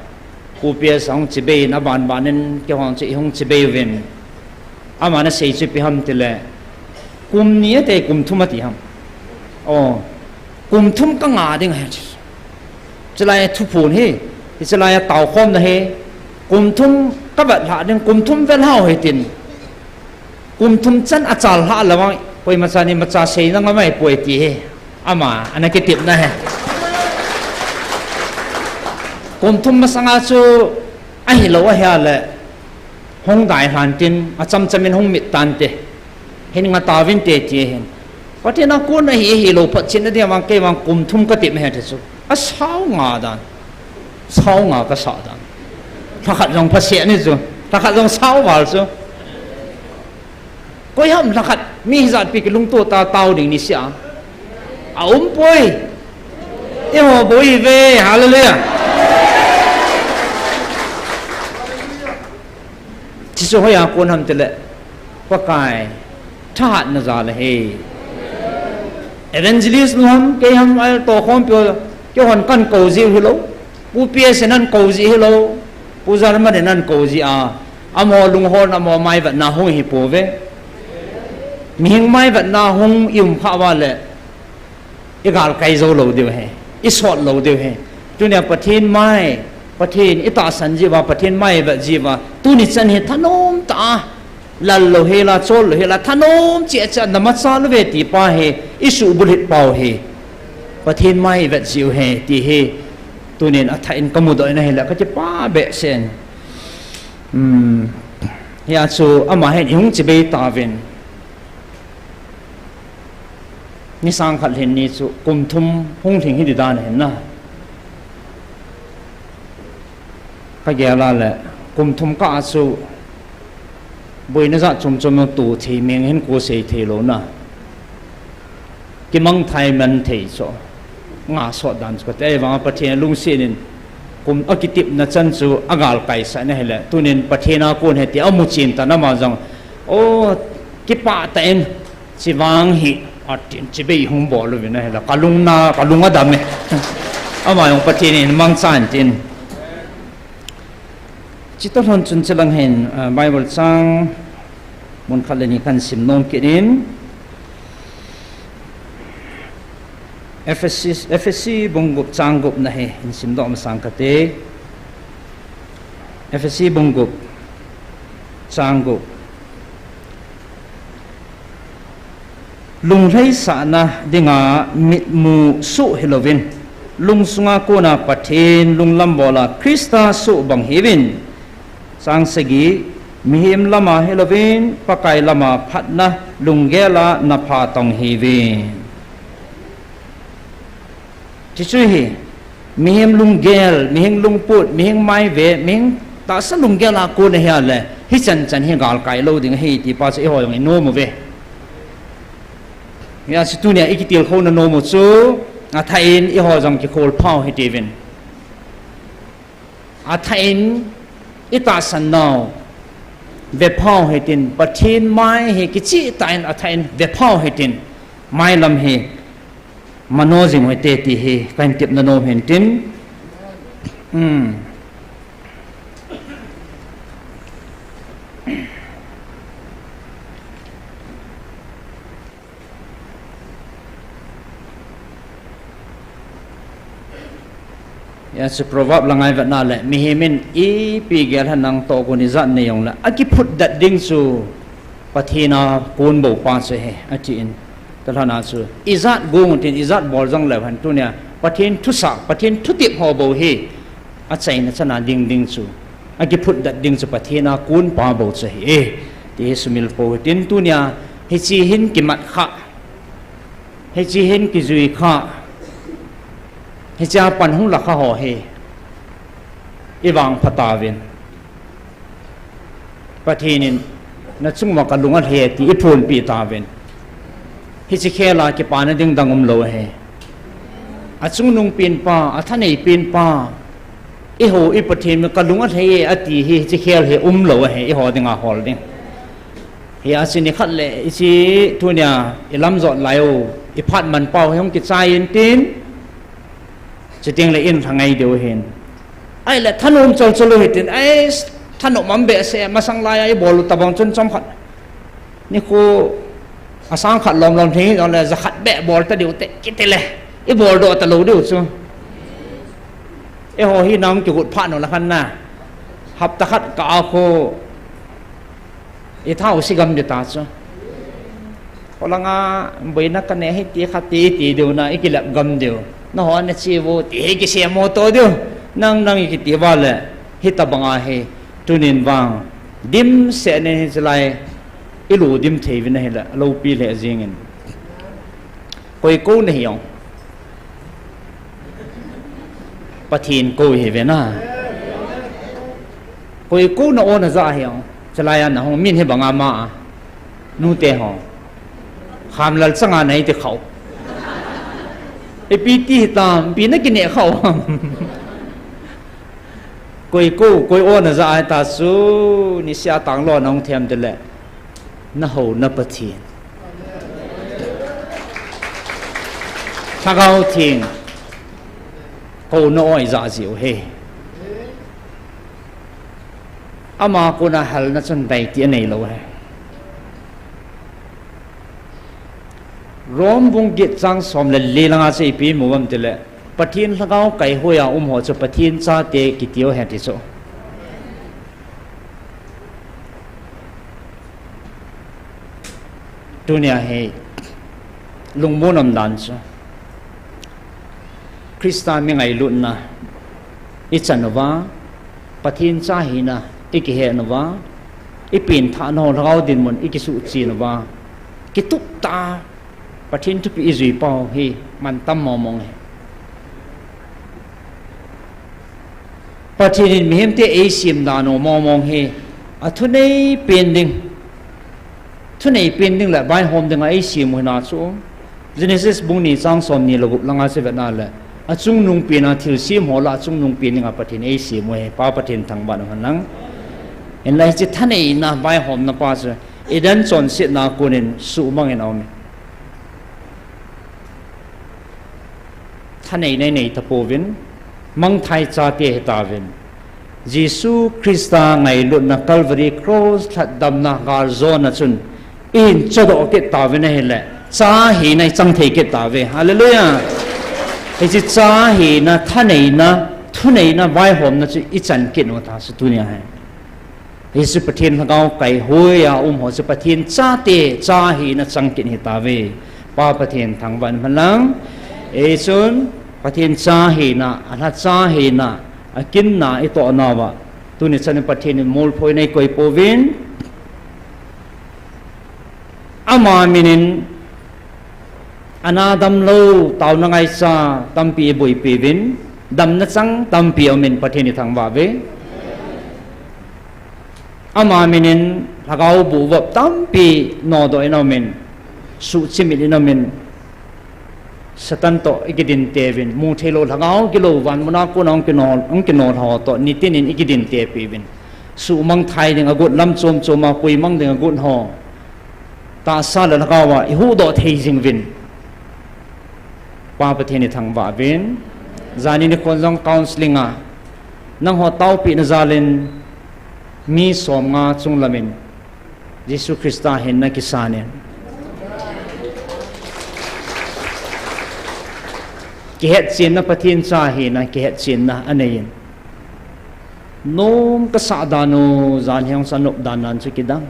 Pu P S hung chibai in, aban ban in keiho chu ihung chibai uvin. Aman asei chu ipi ham itile, kum ni ati, kum thum ati ham. O, kum thum kanga ding ahi. Chulai thuphon hi, hiche lai a taokhomna hi, kum thum kavet lhah ding, kum thum vet lhah u hitin. Kum thum chan achal lhah lou vang, koima chan imacha seina ngam ahipoi ti hi. Ama, ana kitepna ahi. Kum thum masanga chu ahilou ahile, hung dai lhan tin, achamcham in hung mit tante. Hin nga tauvinte ti hin. Pathen a kon ahi, ahilou photchetna ding vang, kei vang kum thum katep ahi ti chu. Asao nga dan. Sao nga kasah dan. Lhakhat jong phaseh ni chu. Lhakhat jong sao val chu. Koi ham lhakhat mi hijat pi kilungto ta tao ding ni sia. Aumpoi. Eiho bou ihiuve, hallelujah. Chuchu hoiya kon ham itile, Pakai thahatna jal ahi. Evangelist nu ham, kei ham, a tohkhompi ho, keihon kakou jiu hilou, Pu P S in akou jiu hilou, Pu Jarman in akou jiu a, amaho lungholna, amaho maivetna hung hipouve. Mihing maivetna hung ium khah uva le, igalkai jou lou diu ahi, isot lou diu ahi. Tunia Pathen mai, Pathen itahsan jiuva, Pathen mai ivet jiuva, tuni chan hi thanom tah a, lal lou hela, chol lou hela, thanom cheh cheh a, namacha louve ti pa hi, isuhbulhit pau hi, Pathen mai ivet jiu ahi ti hi, tunin athah in kamudoh in ahile, kakipah behseh in. Hmm. Hia chu ama hin ihung chibai tauvin. Ni sang khat lhin ni chu kum thum hung lhing hi di dan ahin na. Ka gel a le, kum thum kah a chu boina jat chom chom jong to thei, meng hin ko sei thei lou na. Kimang thai man thei chu. Nga sot dan chu ka ti, ahivang a Pathen lungset in kum a kitepna chan chu a galkai sah na hile. Tunin Pathen a kon ahi ti a mu chen tan ama jong. O, kipah tah in. Chivang hi, atin, chibai hung bol uvin ahile, ka lung na, ka lung a dam e. Ama jong Pathen in mangchan tin. Chuti lhon chun chulang hin, ah, Bible chang mun khat le ni kan sim nom kit in. Ephesi, Ephesi bung gup chang gup na hi, in sim doh masang kate. Ephesi bung gup chang gup. Lunglhaisahna dinga mitmu soh hilouvin, lungsunga kona Pathen lunglam bola Christa soh bang hiuvin. Chang sagi, mihem lama hilouvin, Pakai lama phatna lunggel a na phatong hiuvin. Chuche hi, mihem lunggel, mihem lungput, mihem maive, mihem tahsa lunggel a kon ahi a le, hichan chan hi galkai lou ding ahi ti pa chu eiho jong i nom uve. Hia chu tunia i kitilkhouna nom u chu, athah in eiho jong kikhol phau hite uvin. Athah in i tahsan nau ve phau hitin, Pathen mai hi kicheh tah in athah in ve phau hitin, mailam hi mano jing u hite ti hi ka hin tepna nom hin tin. Hmm. Hia chu Proverb la ngai vet na le, mihem in ipi gel ham nang tohgon ijat nei jong le, akiphutdet ding chu Pathen a kon bou pa chu ahi, atin. Talhana chu, ijat gong tin, ijat bol jong leu hen tunia, Pathen thusah, Pathen thutep ho bou hi, achaina chan a ding ding chu, akiphutdet ding chu Pathen a kon pa bou chu ahi e, ti hi sumil pou hitin tunia, hiche hin kimat kha, hiche hin kijui kha, hiche a pan hung la kha ho hi, i vangpha tauvin. Pathen in, na chung uva ka lung alhai e ti i phonpeh tauvin. Hiche khel a kipana ding dang umlou ahi. Achungnung pen pa, athanei pen pa, eiho i Pathen in ka lung alhai e ati hi, hiche khel hi umlou ahi, eiho dinga hol ding. Hia chu nikhat le, hiche tunia i lam jot lai u, i phat man pau hi hung kichai in tin, chuteng le in lha ngai diu ahin. Ahile thanom chol chol u hitin, ai, thanom um behseh, masang lai a i bol u tabang chun chomkhat, nikho asang khat lom lom thei jongle, ja khat beh bol ta diu te, kiti le, i bol doh talou diu chu. Eiho hi nang kigot phat u la khan na, hapta khat kah a khu, i thau se gam ding ta chu. Kholanga boina ka nei ahi ti kha ti, ti diu na, i kilep gam diu. Nangho na che uvo ti hi kisem mo to diu. Nang nang i kiti uva le, hitabang ahi, tunin vang dimset nin hiche lai i ludim thei uvin ahile, loupi lheh jeng in. Koi kou na hi ong? Pathen kou hi ve na. Koi kou na o na ja hi ong? Chulai a na hung min hi banga ma a, nute ho. Khamlal changa nei ti khau. Ipi ti hitam, ipi na kineh khau ham? Koi kou, koi o na ja ahi ta chu, niseh a tanglo na hung them tile, na houna Pathen. Lhagao Theng, kouna o i ja jiu ahi. Ama kona halna chun daiti anei lou ahi. Rom bung get chang som le li langa chu ipi mu uvam tile, Pathen Lhagao kaihoiya um ho chu Pathen chate kitiu ahi ti chu. Tunia hi lungmon um dan chu, Christa mi ngailutna i chan uva, Pathen cha hina i kihet uva, i penthahna ho Lhagao dinmun i kisuhchen uva, kitup tah a Pathen thupeh ijui pau hi mantam mong mong hi. Pathen in mihemte eisem dan u mong mong hi athunei pen ding. Thunei pen ding le vaihom dinga eisem u hina chu Genesis bung ni chang som ni le gup langa chu vetna le, achungnung pena thilsem ho lah achungnung pen dinga Pathen eisem u hi, Pa Pathen thangvah in umhen lang. Hinlah hiche thaneina vaihomna pa chu Eden chonsetna konin suhmang in aume. Thaneina inei tapouvin, mangthai chate hitauvin. Jesu Christa ngailutna Calvary Cross lhatdamna galjona chun ihin chodoh kit tauvin ahile, cha hina ichang thei kit tauve. Hallelujah. Hiche cha hina, thaneina, thuneina, vaihomna chu ichan kit u ta chu tunia hi. Hiche Pathen lhagao kaihoiya um ho chu Pathen chate cha hina chang kit hitauve. Pa Pathen thangvah in umhen lang. Hichun Pathen cha hina, alhacha hina, akinna itoh nauva tuni chan in Pathen in molphoina ikoi pouvin. Ama minin ana damlou, taona ngaicha tampi iboipiuvin, damna chang tampi aumin Pathen ithangvah uve. Ama minin lhagao bohvop tampi nodoh in aumin, suhchimit in aumin, Satan toh ikidinteuvin, mutheilou lhagao gilou vanmuna kona hung kino, hung kinolha ho toh nitinin ikidintepiuvin. Suhmang thai ding agot, lam chom choma puimang ding agot ho tahsa le lhagaova ihuhdoh thei jing uvin. Pa Pathen ithangvah uvin. Jani nikhon jong counselling a nangho taopehna jalin mi somnga chunglamin Jesu Christa hinna kisanin, kihetchenna, Pathen cha hina kihetchenna aneiyin, nom kasah dan u, jan hi hung sa nop dan dan chu kidang.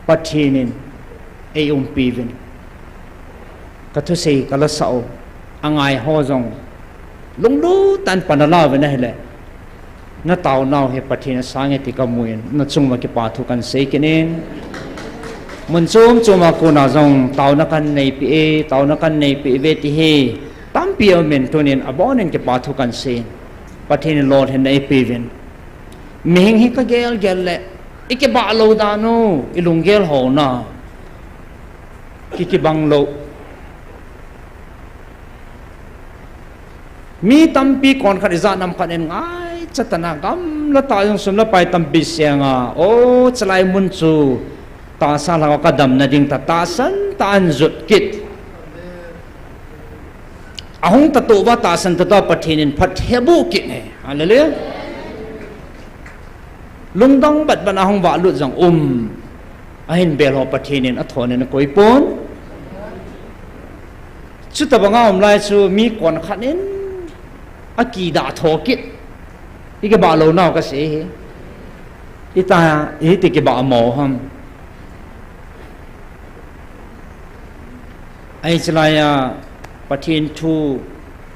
Pathen in eiumpiuvin. Kathusei kalasah u angai ho jong lunglut tah in pan alauvin ahile, nataonau hi Pathen asang e ti kamun, nachunguva kipa thu kahin sei kit in. Mun chom choma kona jong taona kahin neipeh e, taona kahin neipeh uve ti hi tampi aumin, tunin abonin kipa thu kahin sei in. Pathen in lolhinna eipeuvin. Mihing hi kagel gel le, ikibah lou dan u, ilunggel houna kikibang lou. Mi tampi konkhat ijat nam khat in ngaicha tah in, gamla tah jong sum le pai tampi senga, o, chalai mun chu tahsa lhagao kadamna ding tah, tahsan tah in jot kit. Ahung tatoh uva tahsan tah tah Pathen in phatthei aboh kit e. Hallelujah. Lungdong bat bat a hung vahlut jong um. Ahin bel ho Pathen in athon in akoi pon. Chutabanga um lai chu mi konkhat in akidah tho kit. Ikibah lounau kasei hi. Ita, iti kibah mo ham. Ahi chalai a, Pathen thu,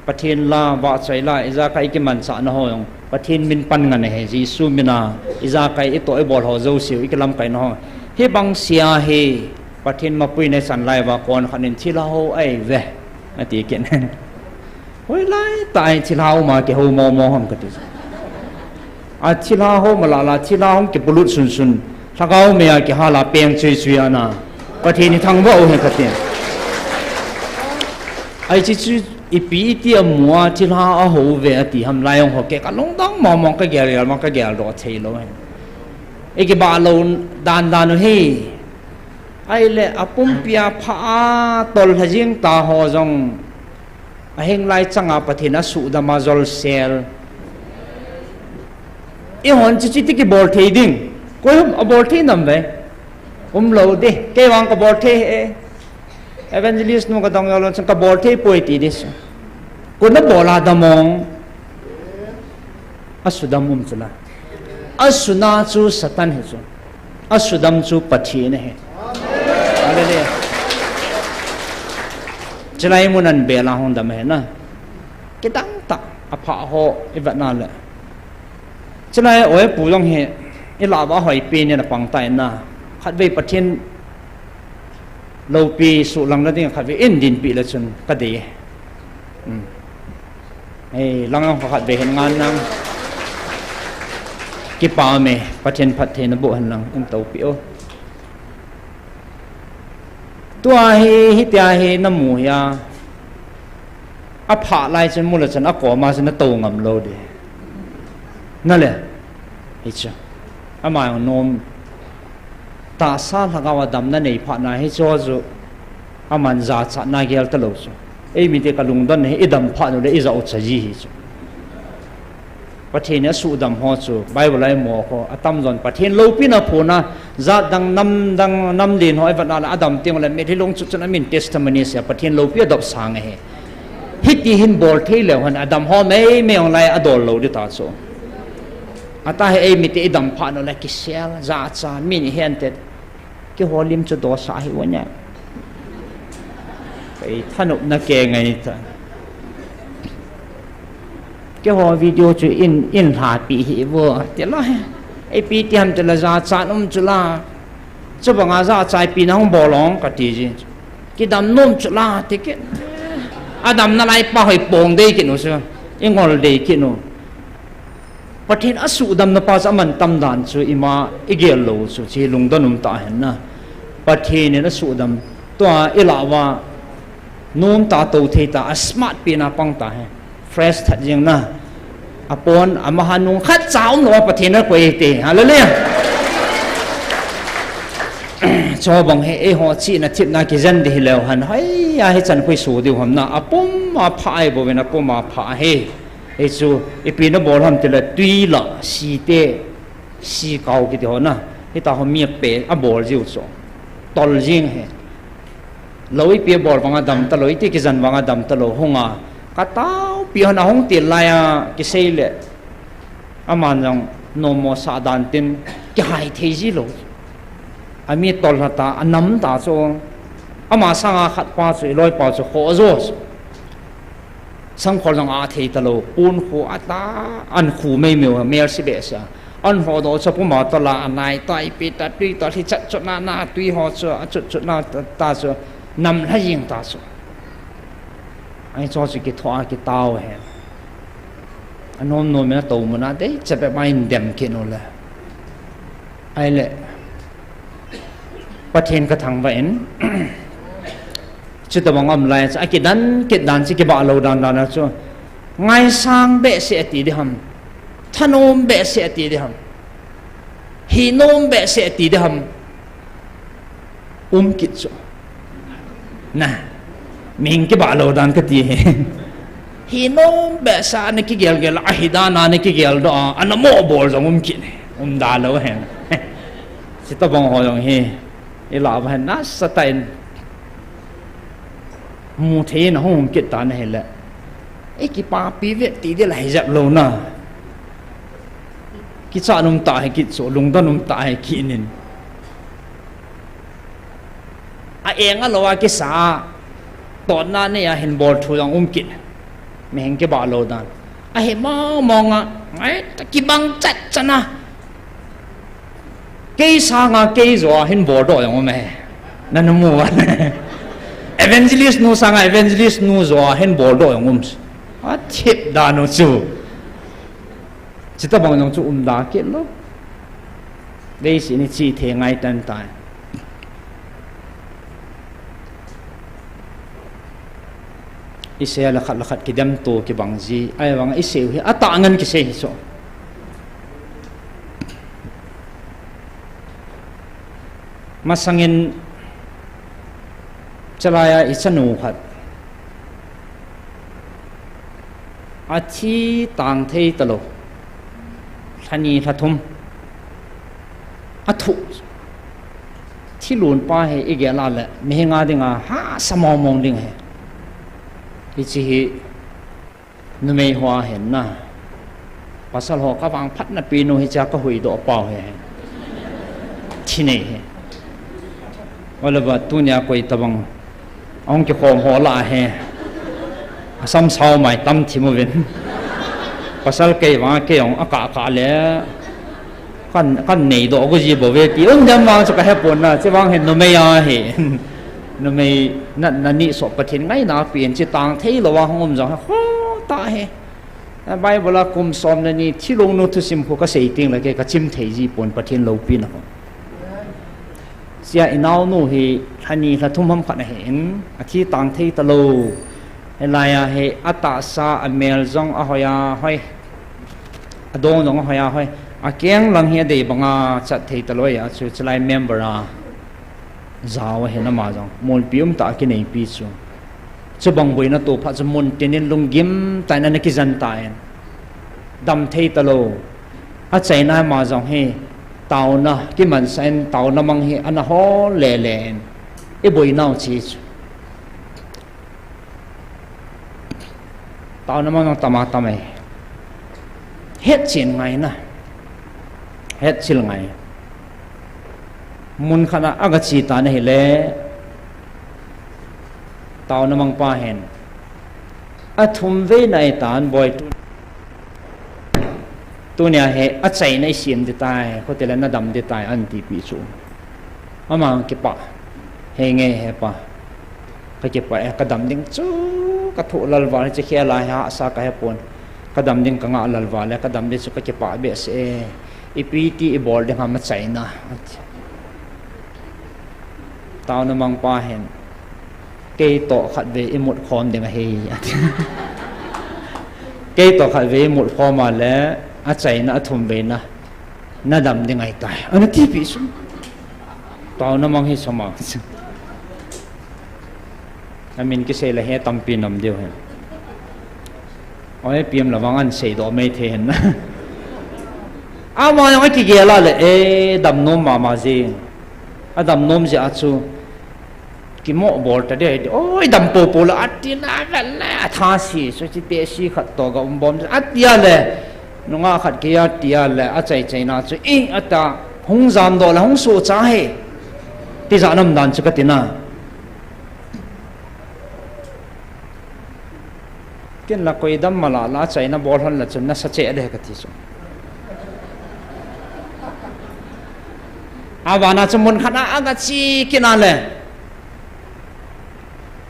Pathen la, vahchoi la, ijakai ikimanchahna ho jong Pathen min pan ngen ahi, Jesu mina ijakai itoh ibol ho jouse u ikilamkaina ho. Hibang sea hi Pathen mapuina ichan lai uva konkhat in thilha ho ahi ve, ati kit in. Hoilai tah in thilha uma kihou momo ham kati. Athilha ho malala, thilha hung kipolut sunsun, lhagao meiya kihal a peng chuichui ana, Pathen ithangvah u hen kati. Ahi chu chu ipi iti amu a thilha ahou ve ati ham lai jong ho kei kalungdong momo, kagelgel ma kageldoh theilou hen. Ikibah lou dan dan u hi. Ahile apumpia pha a tolha jing ta ho jong, ahinglai changa Pathen asuhdam a jolsel. Eihon chuche ti kibol thei ding. Koi um abol thei nam ve? Umlou ding. Kei vang kabol thei e. Evangelist nu kadong jolon chun kabol thei poi ti ding chu. Koi nabol a dam ong? Asudam um chula. Asuna chu Satan hi chu. Asudam chu Pathen ahi. Hallelujah. Chulai mun a bel a hung dam ahi na. Kidang tah apha ho ivet na le. Chulai oi pu jong hi ilah uva hoipen in apang tai na. Khatvei Pathen Loupi suhlang na ding khat ve in dinpi le chun ka dei. Hmm. Hei, lang ang khat ve hin ngan nang. Kipa me, Pathen phattheina boh hen lang, in toupi o. Tua hi, hitia hi na mu hia. A phah lai chun mu le chun a koma chun na tou ngam lou di. Na le. Hi chu. Ama jong nom. Tahsa lhagao a damna nei phat na hi chu chu. Aman jachatna gel ta lou chu. Ei mite ka lungdon hi i dam phat u le i jao cha ji hi chu. Pathen in a suhdam ho chu Bible a i mu kho, a tamjon Pathen loupina phuna, jat dang, nam dang, nam len ho i vet na le a dam teng le mitlhi long chu chun a min testimony sia, Pathen loupi a dop sang ahi. Hiti hin bol thei leu hen a dam ho meimei ong lai a dol lou di ta chu. Ata hi ei mite i dam phat u le kisel, jacha, min i hen te. Keiho lim chu dosa hi unya. Kei thanop na ke ngai ta. Keiho video chu in, in lhapi hi vo. Ti lo he. Ei pi ti ham ti la jachat um chu la. Chubanga jachai pi na hung bol ong ka ti ji. Kidam nom chu la ti ke. A dam na lai pa hoi pong dei kit u chu. I ngol dei kit u. Pathen a suhdamna pa chu a man tam dan chu ima i gel lou chu, chi lungdon um ta hen na. Pathen in a suhdam, tua i la uva, nom ta, tou thei ta, a smart pi na pang ta hen. Fresh that jing na. A pon, a maha nung khat cha um lou a Pathen a koi te. Hallelujah. Chubang hi, eiho chihna thepna kijen di hi leu hen. Hoi, a hi chan khui su di u ham na. A pum a pha ai bo vin a pum a pha hi. Hichu, ipi na bol ham ti le tui la, si te, si kau kiti ho na. Hita ho mi a pe, a bol jiu chu. Tol jing he. Lou ipi a bol vang a dam ta lou, iti kijen vang a dam ta lou, hung a. Ka tao pi hon a hung til lai a, kisei le. Aman jong, nom mo sa dan tin, kihai thei ji lou. A mi tol ha ta, a nam ta chu. Ama sanga khat pa chu, i loi pa chu, kho jo chu. Sangkhol jong a thei ta lou, pun khu a ta, an khu mei meu, mel si be sa. An ho do cha puma ta la, a nai ta, ipi ta, tui ta, hi chat chut na na, tui ho cha, a chut chut na ta, ta cha, nam la jing ta cha. Ai cho chu kitho a kitao he. A nom nom na to mu na dei, cha pe mai dem kit nu le. Ai le. Pathen ka thangvah in. Chuti bang um lai chu, a kidan, kidan chu kibah lou dan dan a chu. Ngaisang behseh ati di ham. Thanom behseh ati di ham. Hinom behseh ati di ham. Um kit chu. Na. Mihing kibah lou dan kati hi. Hinom behseh a na kigel gel a, hi dan a na kigel doh a, a na mo bol jong um kit. Um da lou hen. Chuti bang ho jong hi. I la va hen nasa tah in. Mu thei na hung kit ta na hi le. I kipapi ve ti di la hi jep lou na. Kicha num ta hi kit chu, lungdon um ta hi kit nin. A eng a lou a kisa a, totna nei a hin bol thu jong um kit. Mihing kibah lou dan. A hi mong mong a, ngai ta kibang chat chan a. Kei sanga kei jo a hin bol doh jong um e. Na na mu a. Evangelist nu sanga evangelist nu jo a hin bol doh jong um. A thip dan u chu. Chuti bang jong chu um da kit lou. Dei si ni chi the ngai tan tai. I sei a la khat la khat kidem to kibang ji. Ai vang i sei u hi a ta ngan kisei hi so. Masangin chalai a i chanu khat. A thi tang thei ta lou. Lha ni lha thum. A thu. Thi lun pa hi i gel a le. Mihing a ding a hahsa mong mong ding hi. Hichi hi. Numei ho a hin na. Pasal ho ka vang phat na pi nu hi cha ka hui doh pau hi. Thi nei hi. Ole ba tunia koi ta bang. Ong ki khom ho la hi. Asam sao mai tam thi mu vin. Pasal kei vang kei ong a ka ka le. Kan, kan nei doh gu ji bo ve ti. Um dem vang chu ka he pon na. Chi vang hin numei a hi. Numei natna neh soh Pathen ngaina pen chi tang thei lou a hung um jong ho ta he. Bible a kum som le ni thilong nu thusim khu ka sei ting le kei ka chim thei ji pon Pathen loupina ho. Sia i naonu hi lha ni lha thum ham khat ahi in, a thi tang thei ta lou. Hilai a hi a tahsa a mel jong a hoi a hoi. A dong jong a hoi a hoi. A keng lang hi a dei banga chat thei ta lou a chu chulai member a. Jao ahin ama jong, molpi um tah a kineipi chu. Chubang boina toh phat chu mun tin in lunggim tah in ana kijen tan. Dam thei ta lou. A chaina ama jong hi, taona, kimansah in taona mang hi ana hol le le in. I boinau chi chu. Taona mang jong tam a tam e. Hetchen ngai na. Hetchil ngai. Mun khat a aga che tan ahile. Taona mang pa hin. A thum vei na e tan boi tu. Tunia hi a chaina i sem ding tai, khutile na dam ding tai, an tipi chu. Ama kipah. Henge hepa. Ka kipah e, ka dam ding chu, ka thoh lal val, hiche khel a hi hahsa ka hepon. Ka dam ding ka ngah lal val e, ka dam ding chu ka kipah behseh e. Ipi ti i bol ding ham a chaina. Taona mang pa hin. Kei toh khat vei i mut khom ding ahi, ati. Kei toh khat vei i mut khom a le, a chaina a thum vei na, na dam ding ahi tai. Ana tipi chu. Taona mang hi soma. A min kisei le hi tampi nam diu hi. Oi, pi em la vang an sei doh mai thei hen. Ama jong a kigel a le, e, dam nom mama jing. A dam nom jeh a chu. Kimo bol ta ding, oi, dam popo la, ati na vel le, a tha si, so chi te si khat toh ga um bom, ati a le, nungah khat kia tia le, a chai chai na chu, i, ata, hung jam doh la, hung suhcha he. Tijat nam dan chu ka ti na. Ken la koi dam mala la, a chaina bol hon la chun nasa cheh de ka ti chu. A vana chu mun khat a aga che kit na le.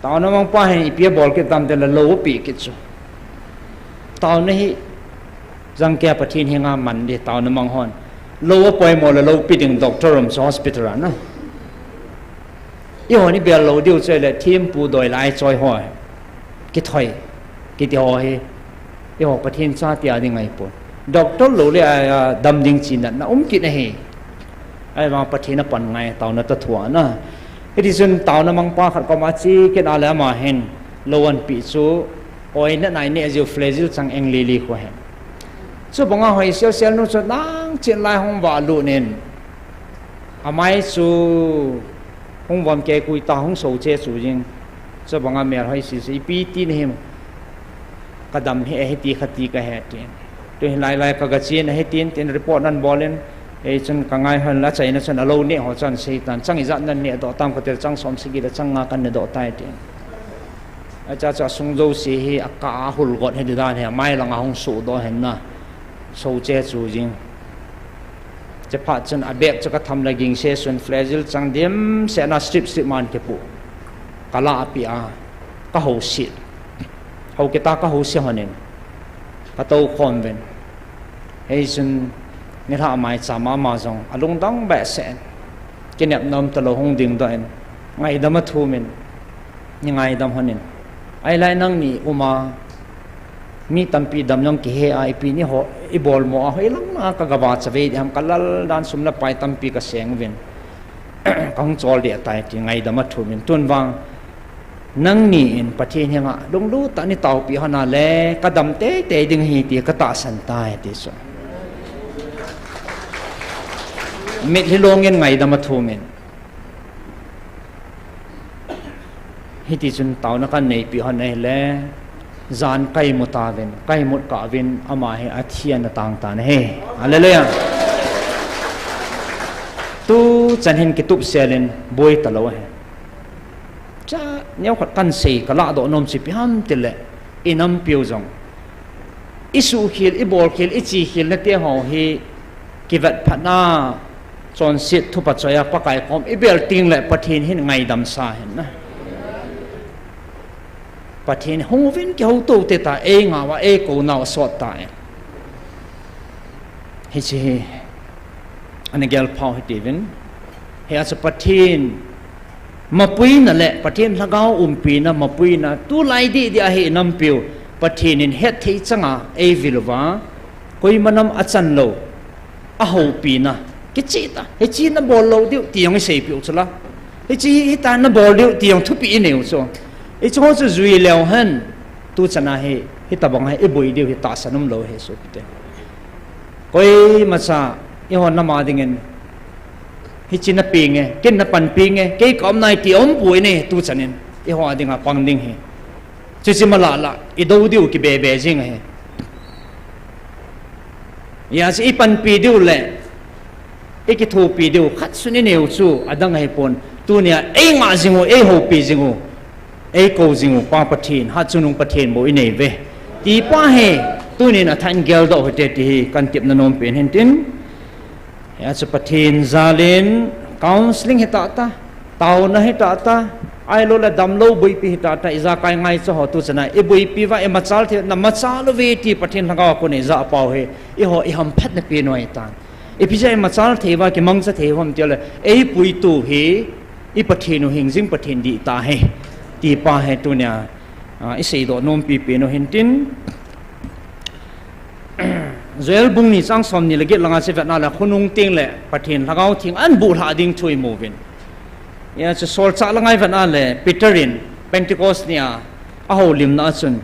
Taona mang pa hin ipi a bol kit tam te la lou a pe kit chu. Taona hi jangkeh a Pathen henga man ding taona mang hon. Lou a poimo la lou pe ding doctor um chu hospital a na. Eiho ni bel lou diu chu le thempu doi lai choi ho. Kithoi. Kiti ho hi. Eiho Pathen cha tia ding ahi pon. Doctor lou le a, a, dam ding chi natna um kit ahi. Ahivang Pathen a pan ngai taona toh thua na. Hiti chun taona mang pa khat koma che kit a le ama hin lou an pe chu oi na nai ne jiu flagyl chang eng li li khu hin. Chubanga hoi sel sel nu chu nang chen lai hung va lut in. Amai chu hung vom kei kui ta hung so che chu jing. Chubanga mel hoi si si ipi ti ni him. Ka dam hi, eh, hiti kha ti ka he tin. Tu hi lai lai ka ga chen ahi tin, tin report nan bol in. Ei chun ka ngai hon la chaina chun a lou neh ho chun sei tan. Chang ijat nan neh doh tam ka ti le chang som sagi le chang nga kan neh doh tai tin. Acha cha sung jouse hi a ka a hul got hi di dan hi, a mai lang a hung suh doh hen na. So che chu jing. Che phat chun a bag chu ka tham le ging se sun flagyl chang dim se na strip strip man kipu. Ka la a pi a, ka ho si. Ho kita ka ho si honin. Ka to khom ven. Hei chun ni lha mai cha mama jong a lungdong behseh in. Kinep nom ta lou hung ding doh in. Ngaidam a thum in. Ni ngaidam honin. Ai lai nangni um a. Mi tampi dam jong kihe a ipi ni ho i bol mo a hoi lang na ka ga va cha ve di ham ka lal dan sum la pai tampi ka seng ven. Ka hung chol di a tai ti ngaidam a thum in tun vang. Nangni in Pathen henga lunglut tah ni taopi hon a le ka dam tei tei ding hi ti ka tahsan tai ti chu. Mitlhi long in ngaidam a thum in. Hiti chun taona kan neipi hon ahi le. Jan kai mu ta vin, kai mut ka vin, ama hi a thian a tang ta na he. Hallelujah. Tu chan hin kitup sel in boi ta lou he. Cha, neo khat kan sei ka lah doh nom chi pi ham ti le, i nam piu jong. I suh khel, i bol khel, i chi khel na te ho hi kivet phat na, Chonset thupha choi a Pakai kom i bel teng le Pathen hin ngaidam sa hen na. Pathen hung uvin kihouto te ta, ei ngah uva, ei kou nauva sot ta e. Hiche hi ana gel phau hite uvin. Hia chu Pathen mapuina le Pathen Lhagao umpina, mapuina, tulai didi a hi i nampiu, Pathen in hetthei changa ei vil uva, koima nam a chan lou, a houpina, kicheh ta, hiche na bol lou diu, ti jong i seipeh u chu la. Hiche hi, hita na bol diu, ti jong thupeh i neiu chu. Hiche ho chu jui leu hen, tu chan a hi, hitabang hi, i boi diu hi tahsan umlou hi sopite. Koimacha, eiho nam a dingin, hiche na peng e, ken na panpi nge, kei ka um nai ti umpoi ne, tu chan in, eiho a dinga pang ding hi. Chuche ma lah lah, i do diu kibebe jing ahi. Hia chu i panpi diu le, i kithopi diu, khat sun i neiu chu, adang ahipon, tunia, ei ngah jing u, ei houpi jing u, ei kou jing u, Pa Pathen, Hatchungnung Pathen bou i nei uve. Ti pa hi, tunin a tha in geldoh hite ti hi, kan tepna nom pen hin tin. Hia chu Pathen jal in, counseling hi tah ta, taona hi tah ta, ahilou le damlou boipi hi tah ta, ijakai ngaicha ho tu chan a, i boipi uva, i machal thei, na machal uve ti Pathen Lhagao a kon i jah pau hi, eiho i hamphatna pen u ahitan. Ipi jeh a i machal thei uva, kimangcha thei u ham ti le, ei puitu hi, i Pathen u hingjing Pathen dih ta hi, ti pa hi tunia, a, i seidoh nompi pen u hin tin. Joel bung ni chang somni le get langa chu i vet na le khonung teng le Pathen Lhagao Theng ahin bulhah ding thu i mu uvin. Hia chu Solchah langa i vet na le Peter in Pentecost ni a, a houlimna a chun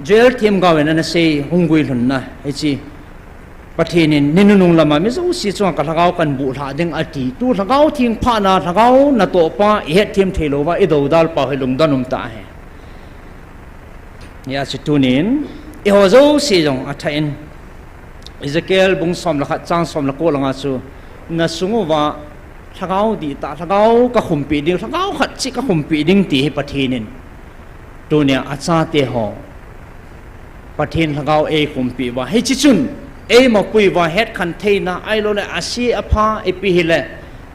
Joel themgao in ana sei hung guilhunna, hiche Pathen in ni nunung lama mi jouse chunga ka Lhagao kahin bulhah ding ati. Tu Lhagao Theng phatna, Lhagao natoh pa, i hetthem thei lou uva, i dodal pau hi lungdon um ta ahi. Hia chu tunin, eiho jouse jong a tha in, Ezekiel bung som le khat chang som le ko langa chu, na sung uva, Lhagao dih ta, Lhagao ka khumpi ding, Lhagao khat cheh ka khumpi ding ti hi Pathen in. Tunia a chate ho, Pathen Lhagao ei khumpi uva, hiche chun, ei mapui uva, hetkhen theina, ahilou le, ase apha, ipi hile,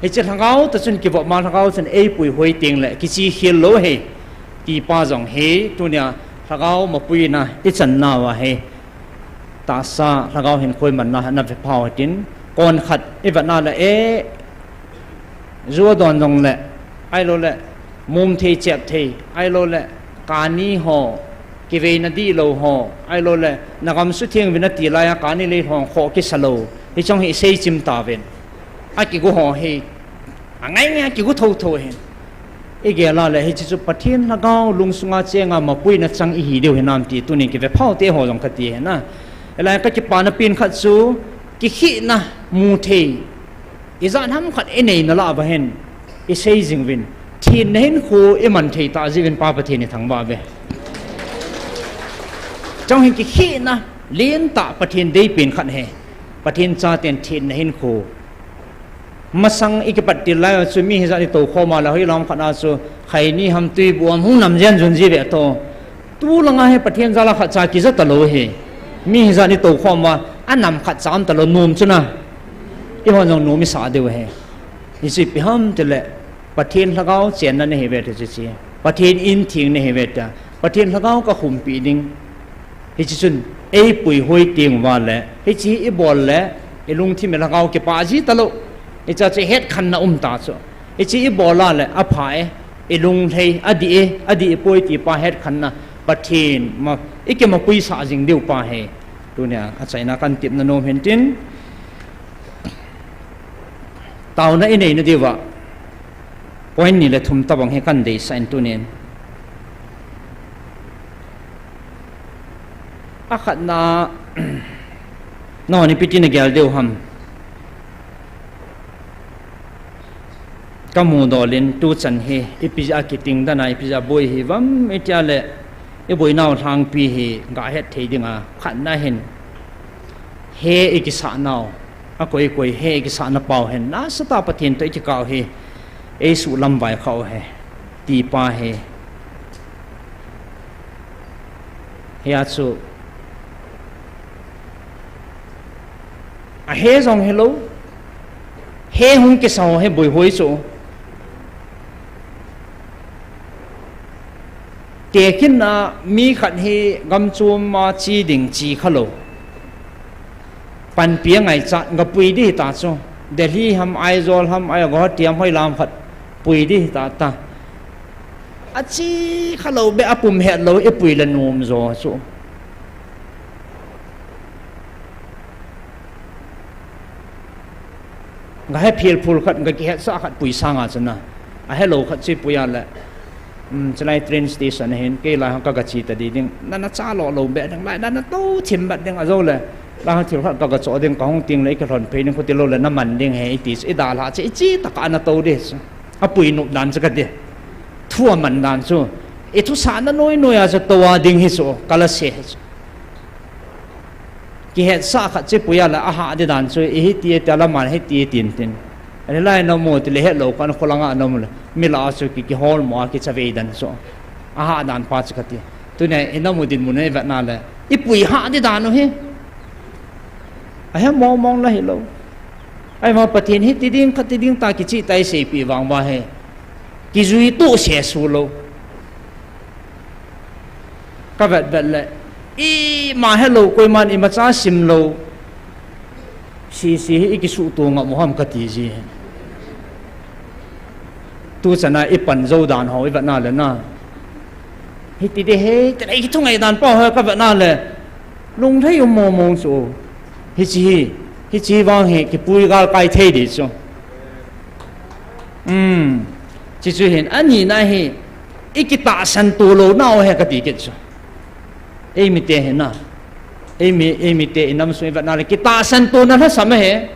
hiche Lhagao toh chun kivop ma Lhagao chun ei puihoi teng le, kiche khel lou hi, ti pa jong hi, tunia Lhagao mapuina i chan nauva hi, tahsa Lhagao hinkho i manna hi na ve phau hitin, kon khat i vet na le e, ju a don jong le, ahilou le, mum thei chep thei, ahilou le, kani ho, kiveina dihlou ho, ahilou le, na gam sutheng uvin ati lai a, kani lei hong kho kisa lou, hiche jong hi i sei chim tauvin. A kigo ho hi, a ngai ngai a kigo thotho hin. I gel a le hiche chu Pathen Lhagao lungsunga chenga mapuina chang i hi diu hinam ti tunin kive phau te ho jong ka ti ahi na. Hilai a ka kipana pen khat chu kikhehna mu thei. Ijat ham khat i nei na lah uva hin i sei jing uvin. Thenna hinkho i man thei ta jeh uvin Pa Pathen i thangvah uve. Chang hin kikhehna lentah Pathen dei pen khat ahi. Pathen chaten thenna hinkho. Masang i kipat til lai chu mi hijat i tou khom a le hoilam khat a chu khaini ham tuibu ham hung nam jen jun ji ve to. Tu langa hi Pathen jal a khat cha kija talou hi. Mi hijat i tou khom a, a nam khat cha um talou nom chu na. Eiho jong nom i sa diu hi. Hichu ipi ham tile Pathen Lhagao chenna nahi uve ti chu chi. Pathen in theng nahi uve ta. Pathen Lhagao ka khumpi ding. Hiche chun, ei puihoi teng uva le, hiche hi i bol le, i lungthim i Lhagao kipah ji talou. Hiche chu hetkhenna um ta chu. Hiche i bol a le, apha e, i lunglhai, adih e, adih poi ti pa hetkhenna, Pathen, ma, i kimapui sah jing diu pa hi. Tunia, achaina kan tepna nom hin tin. Taona i neina diuva. Point ni le thum tabang hi kan deisah in tunin. Akhatna, nangho ipi tin na gel diu ham. Ka mudol in tuchan hi, ipi jeh a kiting dan a, ipi jeh a boi hi vam, i tia le, i boinau lhangpi hi, ga het thei dinga, khatna hin, he i kisah nau. Akoi koi he i kisahna pau hen, nasatah a Pathen toh i kikah u hi, ei suhlamvai kha u hi, ti pa hi. Hia chu, Ahe jong hilou. He hung kisa ho hi boi hoi chu. Tekhin a mi khat hi gamchom a chi ding chi khalou. Panpi angaichat ga pui ding hita chu. Delhi ham, Aizawl ham, Aizawl tiam hoi lam khat pui ding hita ta. Achi khalou be apum hetlou ipui le nom jo chu. Ga he phil phul khat, ga kihetsah khat pui sanga chuna. Ahelou khat chu ipui a le. Um, chulai train station ahin, kei lai hang ka ga chi ta di ding. Na na cha lo lo be ding, lai na na to thim bat ding ajo le. Lai hang thil khat ka ga cho ding, ka hung ting le, i ka lhon phei ding, khuti lo le, na man ding he, iti chu, i dalha chu, i chi taka na to di chu. Apui nop dan chu ka ti. Thu aman dan chu. I thusah na noi noi a chu to a ding hi chu, ka la se hi chu. Kihetsah khat chu ipui a le ahah di dan chu, i hiti, tia la man hiti, tin tin. Ani lai na mu ti le hetlou kan kholanga na mu le. Mi la chu ki, kihol mo a kicha vei dan chu. Ahah dan pa chu ka ti. Tunia i na mu dinmun a i vet na le. Ipui hah di dan u hi. Ahe mong mong la hilou. Ahivang Pathen hiti ding, khati ding ta kichi ta i seipi vang va he. Kijui tu se su lou. Ka vet vet le. Ima helou, koiman imacha sim lou. Si si hi i kisuh tu ngam u ham ka ti ji. Tu chana i pan jo dan ho i vet na le na. Hiti de he, te i kithungai dan pa ho ka vet na le. Lunglhai um mong mong chu. Hichi hi, hichi vang hi, kipui gal kai thei di chu. Um, chi chu hin, ani na hi, i kitahsan tu lou na o he ka ti kit chu. Ei mi te hi na. Ei mi, ei mi te i nam sung i vet na le, kitahsan tu na lhasam he.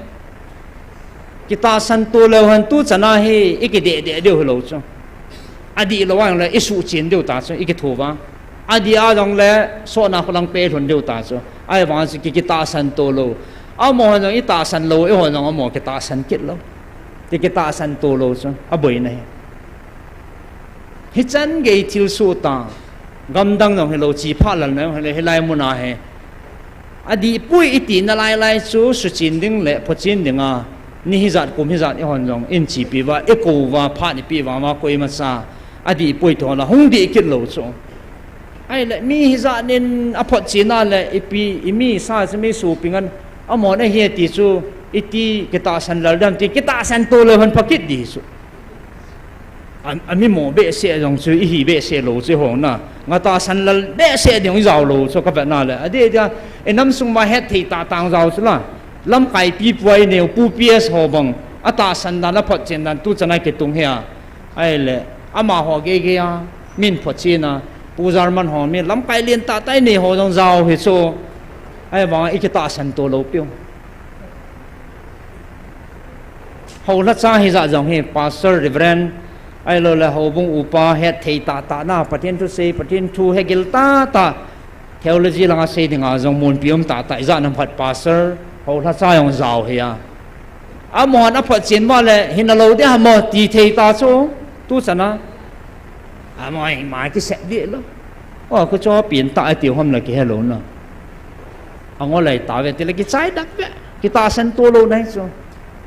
Kitahsan tu lou hen tu chana hi, i kideh deh diu hilou chu. Adih lou a jong le, i suhchen diu ta chu, i kithu va. Adih a jong le, sotna kholang pe lhun diu ta chu. Ahivang chu ki, kitahsan tu lou. Amaho jong i tahsan lou, eiho jong amaho kitahsan kit lou. Ti kitahsan tu lou chu, aboina hi. Hichan gei thilsoh ta, gamdang jong hilou, chi pha lal na jong hilou, hilai mun a hi. Adih poi i ti na lai lai chu, suchen ding le, phochen ding a, ni hijat, kum hijat, i hon jong, in chi pi va, i ko va, phat i pi va, va koima cha, adih poi ti ho la, hung dih kit lou chu. Ahile, mi hijat nin a photchen a le, i pi, i mi sa, sa mi su pi ngan, amahon ahi ti chu, i ti, kitahsan lal dam ti, kitahsan tu lou hon pha kit di chu. A, a mi mo behseh jong chu, i hi behseh lou chu hong na. Nga tahsan lal behseh ding i jao lou chu ka vet na le. Adeh dia, i nam sung ma het thei ta tang jao chu la. Lamkai pi puai neu, pu P S ho bang. A tahsan dan, a photchen dan, tu chana kitung hi a. Ahile, amaho gei gei a, min photchen a. Pu German ho, min lamkai lien tah tah i nei ho jong jao hi chu. Ahivang, i kitahsan tu lou piu. Houlhacha hijat jong hi, Pastor, Reverend, ahilou le houbung upa, het thei tah tah na, Pathen thu sei, Pathen thu hegil tah tah, theology langa sei dinga jong munpi um tah tah, ijat nam khat Pastor, houlhacha jong jao hi a. Amahon a photchen ma le, hina lou ding ham ti thei ta chu, tu chana. Amahon ima kisep dih lou. O, khu cho pin ta ati hom la kihe lou na. Angol lai ta ve ti le kichai dak ve. Kitahsan tu lou nai chu.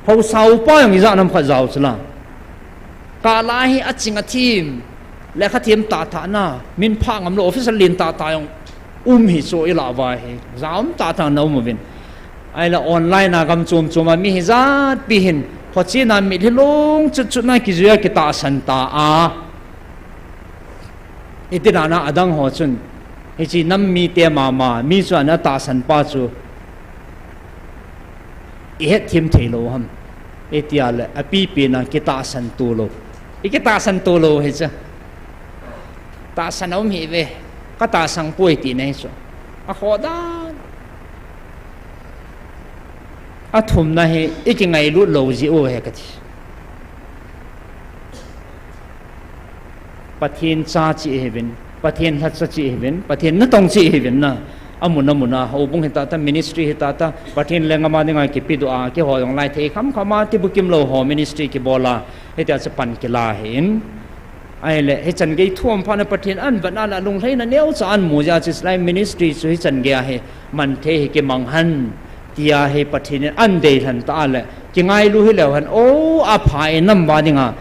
Haosa upa jong ijat nam khat jao chu la. Kala hi aching athim. Lekha thim tah tah na. Min pha ngam lou officer lien tah tah jong. Um hi chu i la va hi. Jao um tah tah na um uvin. Ahile online a gam chom chom a mi hijat pi hin. Phochen a mitlhi long chut chut na kijui a kitahsan ta a. Iti dan a adang ho chun, hichi nam mite mama, mi chu ana tahsan pa chu, i het thim thei lou ham. Iti a le, apipi na kitahsan tu lou. I kitahsan tu lou hi chu. Tahsan a um hi ve, ka tahsan poi ti na hi chu. A khoh dan. A thumna hi, i kingailut lou ji u he ka ti. Pathen cha chi i hiuvin, Pathen lhacha chi i hiuvin, Pathen natong chi i hiuvin na. Amun amun a, houbung hita ta, ministry hita ta, Pathen lenggam a dinga kipedoh a, keiho jong lai thei kham kham a, ti bukim lou ho ministry kibol a, hitia chu pan kila hi in. Ahile, hichan gei thum phat na Pathen an vet na la lunglhaina neocha an mu jeh a chu lai ministry chu hichan gei a hi man thei hi kimang hen. Tia hi Pathen in ahin deilhen ta le, kingailu hileu hen, o, apha e nam va dinga.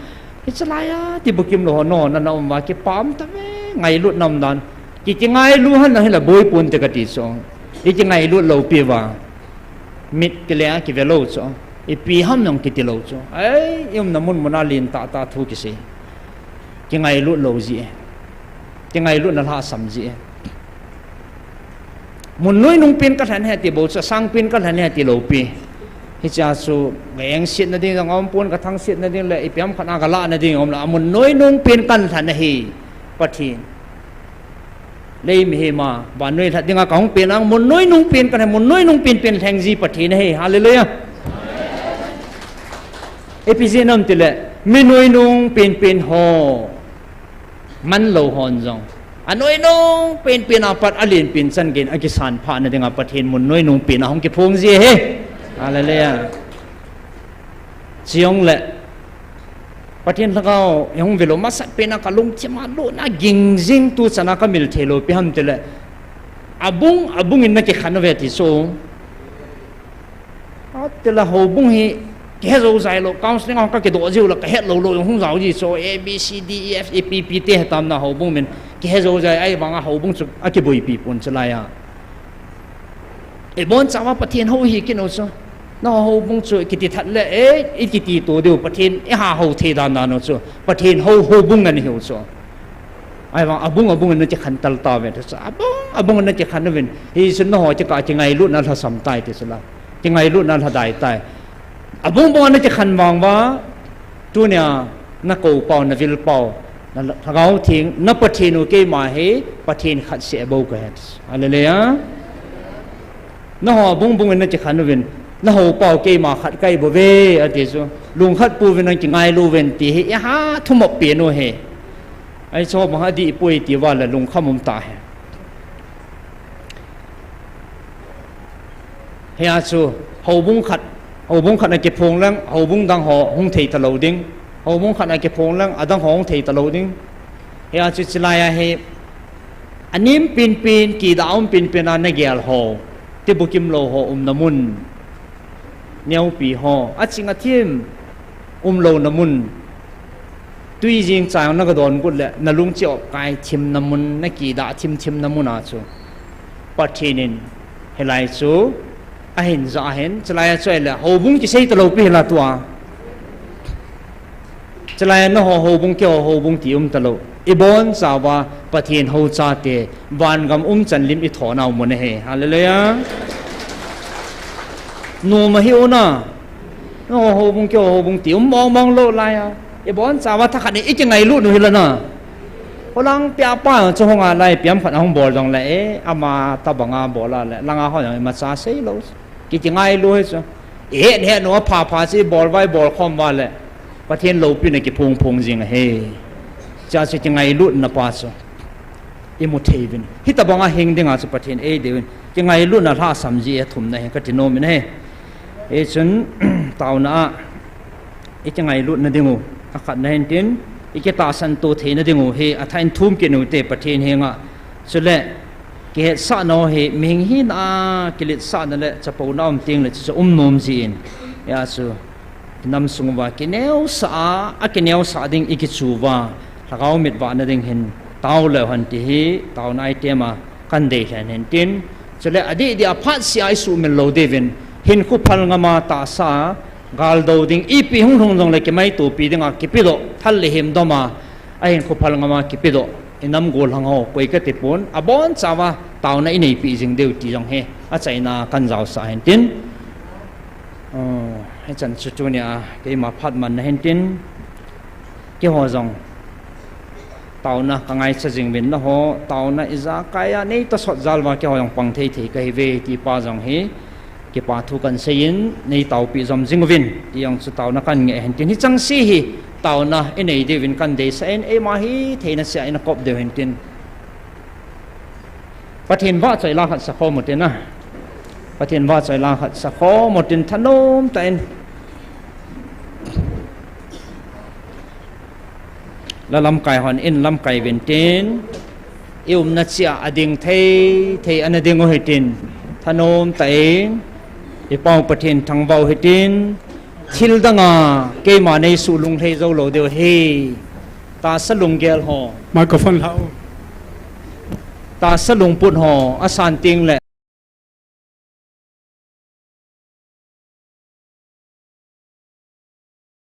Hiche laiya, ti bukim lou ho, no, na na um va, kipah tave, ngailut nam dan. Ki, kingailu hen na hile boi ponte kati chu. I kingailut lou pi va. Mit kile a kive lou chu. Ipi ham jong kiti lou chu. Ai, i umna mun muna len tah tah thu kisei. Kingailut lou ji e. Kingailutna lhasam ji e. Mun noi nung pen kalhen e ti bou chu, sang pen kalhen e ti lou pi. Hichea chu, ka engsetna ding jong aum pon, ka thangsetna ding le, ipi ham khat a kalah na ding aum le, amun noi nung pen kalhen ahi. Pathen. Lei mihem a, vannoi lhat dinga kahung pen a, mun noi nung pen kalhen, mun noi nung pen pen lheng ji Pathen ahi. Hallelujah. Ipi jeh ham tile, mi noi nung pen pen ho. Manlou hon jong. Anoi nung pen pen a pat alen pen chan geiyin akisan phah na dinga Pathen mun noi nung pen a hung kiphong ji ahi. Hallelujah. Chujongle. Pathen lhagao, i hung ve lou masat pen a kalungthim a lona ging jing tu chan a kamil thei lou ipi ham tile. Abung, abung in na kikhen uve ti chu. Atile houbung hi, kihe jou jai lou, counseling a ka kidoh jiu le, ka het lou lou, hung jao ji chu, A, B, C, D, E, F, A, P, P te hetam na houbung min, kihe jou jai, ahivanga houbung chu, akiboipi pon chu laiya. Ibonchauva Pathen hou hi kinu chu, na houbung chu, kiti that le, e, i kiti to diu, Pathen, i ha hou thei dan dan u chu, Pathen hou, houbung ngen hiu chu. Ahivang, abung, abung in na kikhen tal tauve, ti chu. Abung, abung in na kikhen uvin. Hichun nangho kikah a kingailutna lhasam tai, ti chu la. Kingailutna lhadai tai. Abung, abung in na kikhen vang uva. Tunia, na kou pau, na vil pau. Na lhagao theng, na Pathen u keima hi, Pathen khat seh bou kahi. Hallelujah. Nangho abung bung in na kikhen uvin, na hou pau keima khat kahi bouve, ati chu. Lungkhat pouvin nang kingailu uvin ti hi, i ha thumop pen u hi. Ahi chu bang adih poi ti uva le lungkham um ta hi. Hia chu, houbung khat, houbung khat na kiphong leng, houbung dang ho hung thei talou ding. Houbung khat na kiphong leng, adang ho hung thei talou ding. Hia chu chilai a hi, anem penpen, kidah um penpen a nagel ho, tibukim lou ho umna mun, neopi ho, aching athem umlouna mun, tui jing chang nagadon got le, nalungchih opkai thimna mun, nakidah thim thimna mun a chu, Pathen in hilai chu ahin jah ahin, chulai a chu ahile, houbung kisei talou pi hila tua. Chulai a nangho houbung, keiho houbung ti um talou. Ibonchauva Pathen hou chate, vangam um chan lim i thonau mun ahi. Hallelujah. Nom ahi u na. Nangho houbung, keiho houbung ti um mong mong lou laiya. Ibonchauva thakhat in i kingailut u hila na. Holang pia pa chu hung a lai piam khat ahung bol jong le e, ama tabang a bol a le, langa ho jong imacha sei lou. Ki, kingailu hi chu. I het het u apha pha chu i bol uva i bol khom uva le. Pathen loupina kiphong phong jing ahi. Chua chu kingailutna pa chu. I mu thei uvin. Hitabang a hing dinga chu Pathen ei dei uvin. Kingailutna lhasam ji athumna hi kati nom in ahi. Hichun, taona a. I kingailutna ding u, akhatna hin tin, i kitahsan to theina ding u hi, athah in thum kit u hite Pathen henga. Chule, kihetsahna u hi, mihing hina a, kiletsahna le, chapouna um teng le, chuchu um nom jin. Hia chu, i nam sung uva, kineosah a, akineosah ding i kichu uva, lhagao mit vahna ding hin, tao leu hen ti hi, taona item a, kan deilhen hin tin. Chule, adih dih a phatseh a i suhmil lou diuvin, hinkho phal ngam a tahsa a, Gal do ding, ipi hung lhung jongle kimaitopi dinga kipedoh, thal le him dom a, ahin khophal ngam a kipedoh, i nam gollhang ho, koi kati pon, abonchauva, taona i neipi jing diu ti jong hi, achaina kan jaosah hin tin. Oh, hichan chu tunia, keima phat manna hin tin, keiho jong, Taona ka ngaicha jing uvin nangho, taona ijakai a nei tosot jal uva keiho jong pang thei thei kahi uve ti pa jong hi, kipa thu kan seiyin, nei taopi jom jing uvin, ti jong chu taona kan ngeh hin tin. Hicheng se hi, taona i nei diuvin kan deisah in, eima hitheina seh a i na kop diu hin tin. Pathen vahchoi la khat sakhom u tin a. Pathen vahchoi la khat sakhom u tin thanom tah in. La lamkai hon in lamkai uvin tin, i umna cheh a ading thei thei ana ding u hitin, thanom tah in, I Pau Pathen thangvah u hitin, thil danga keima neisuh lunglhai jou lou diu ahi. Tahsa lunggel ho. Microphone lah u. Tahsa lungput ho, asan tengle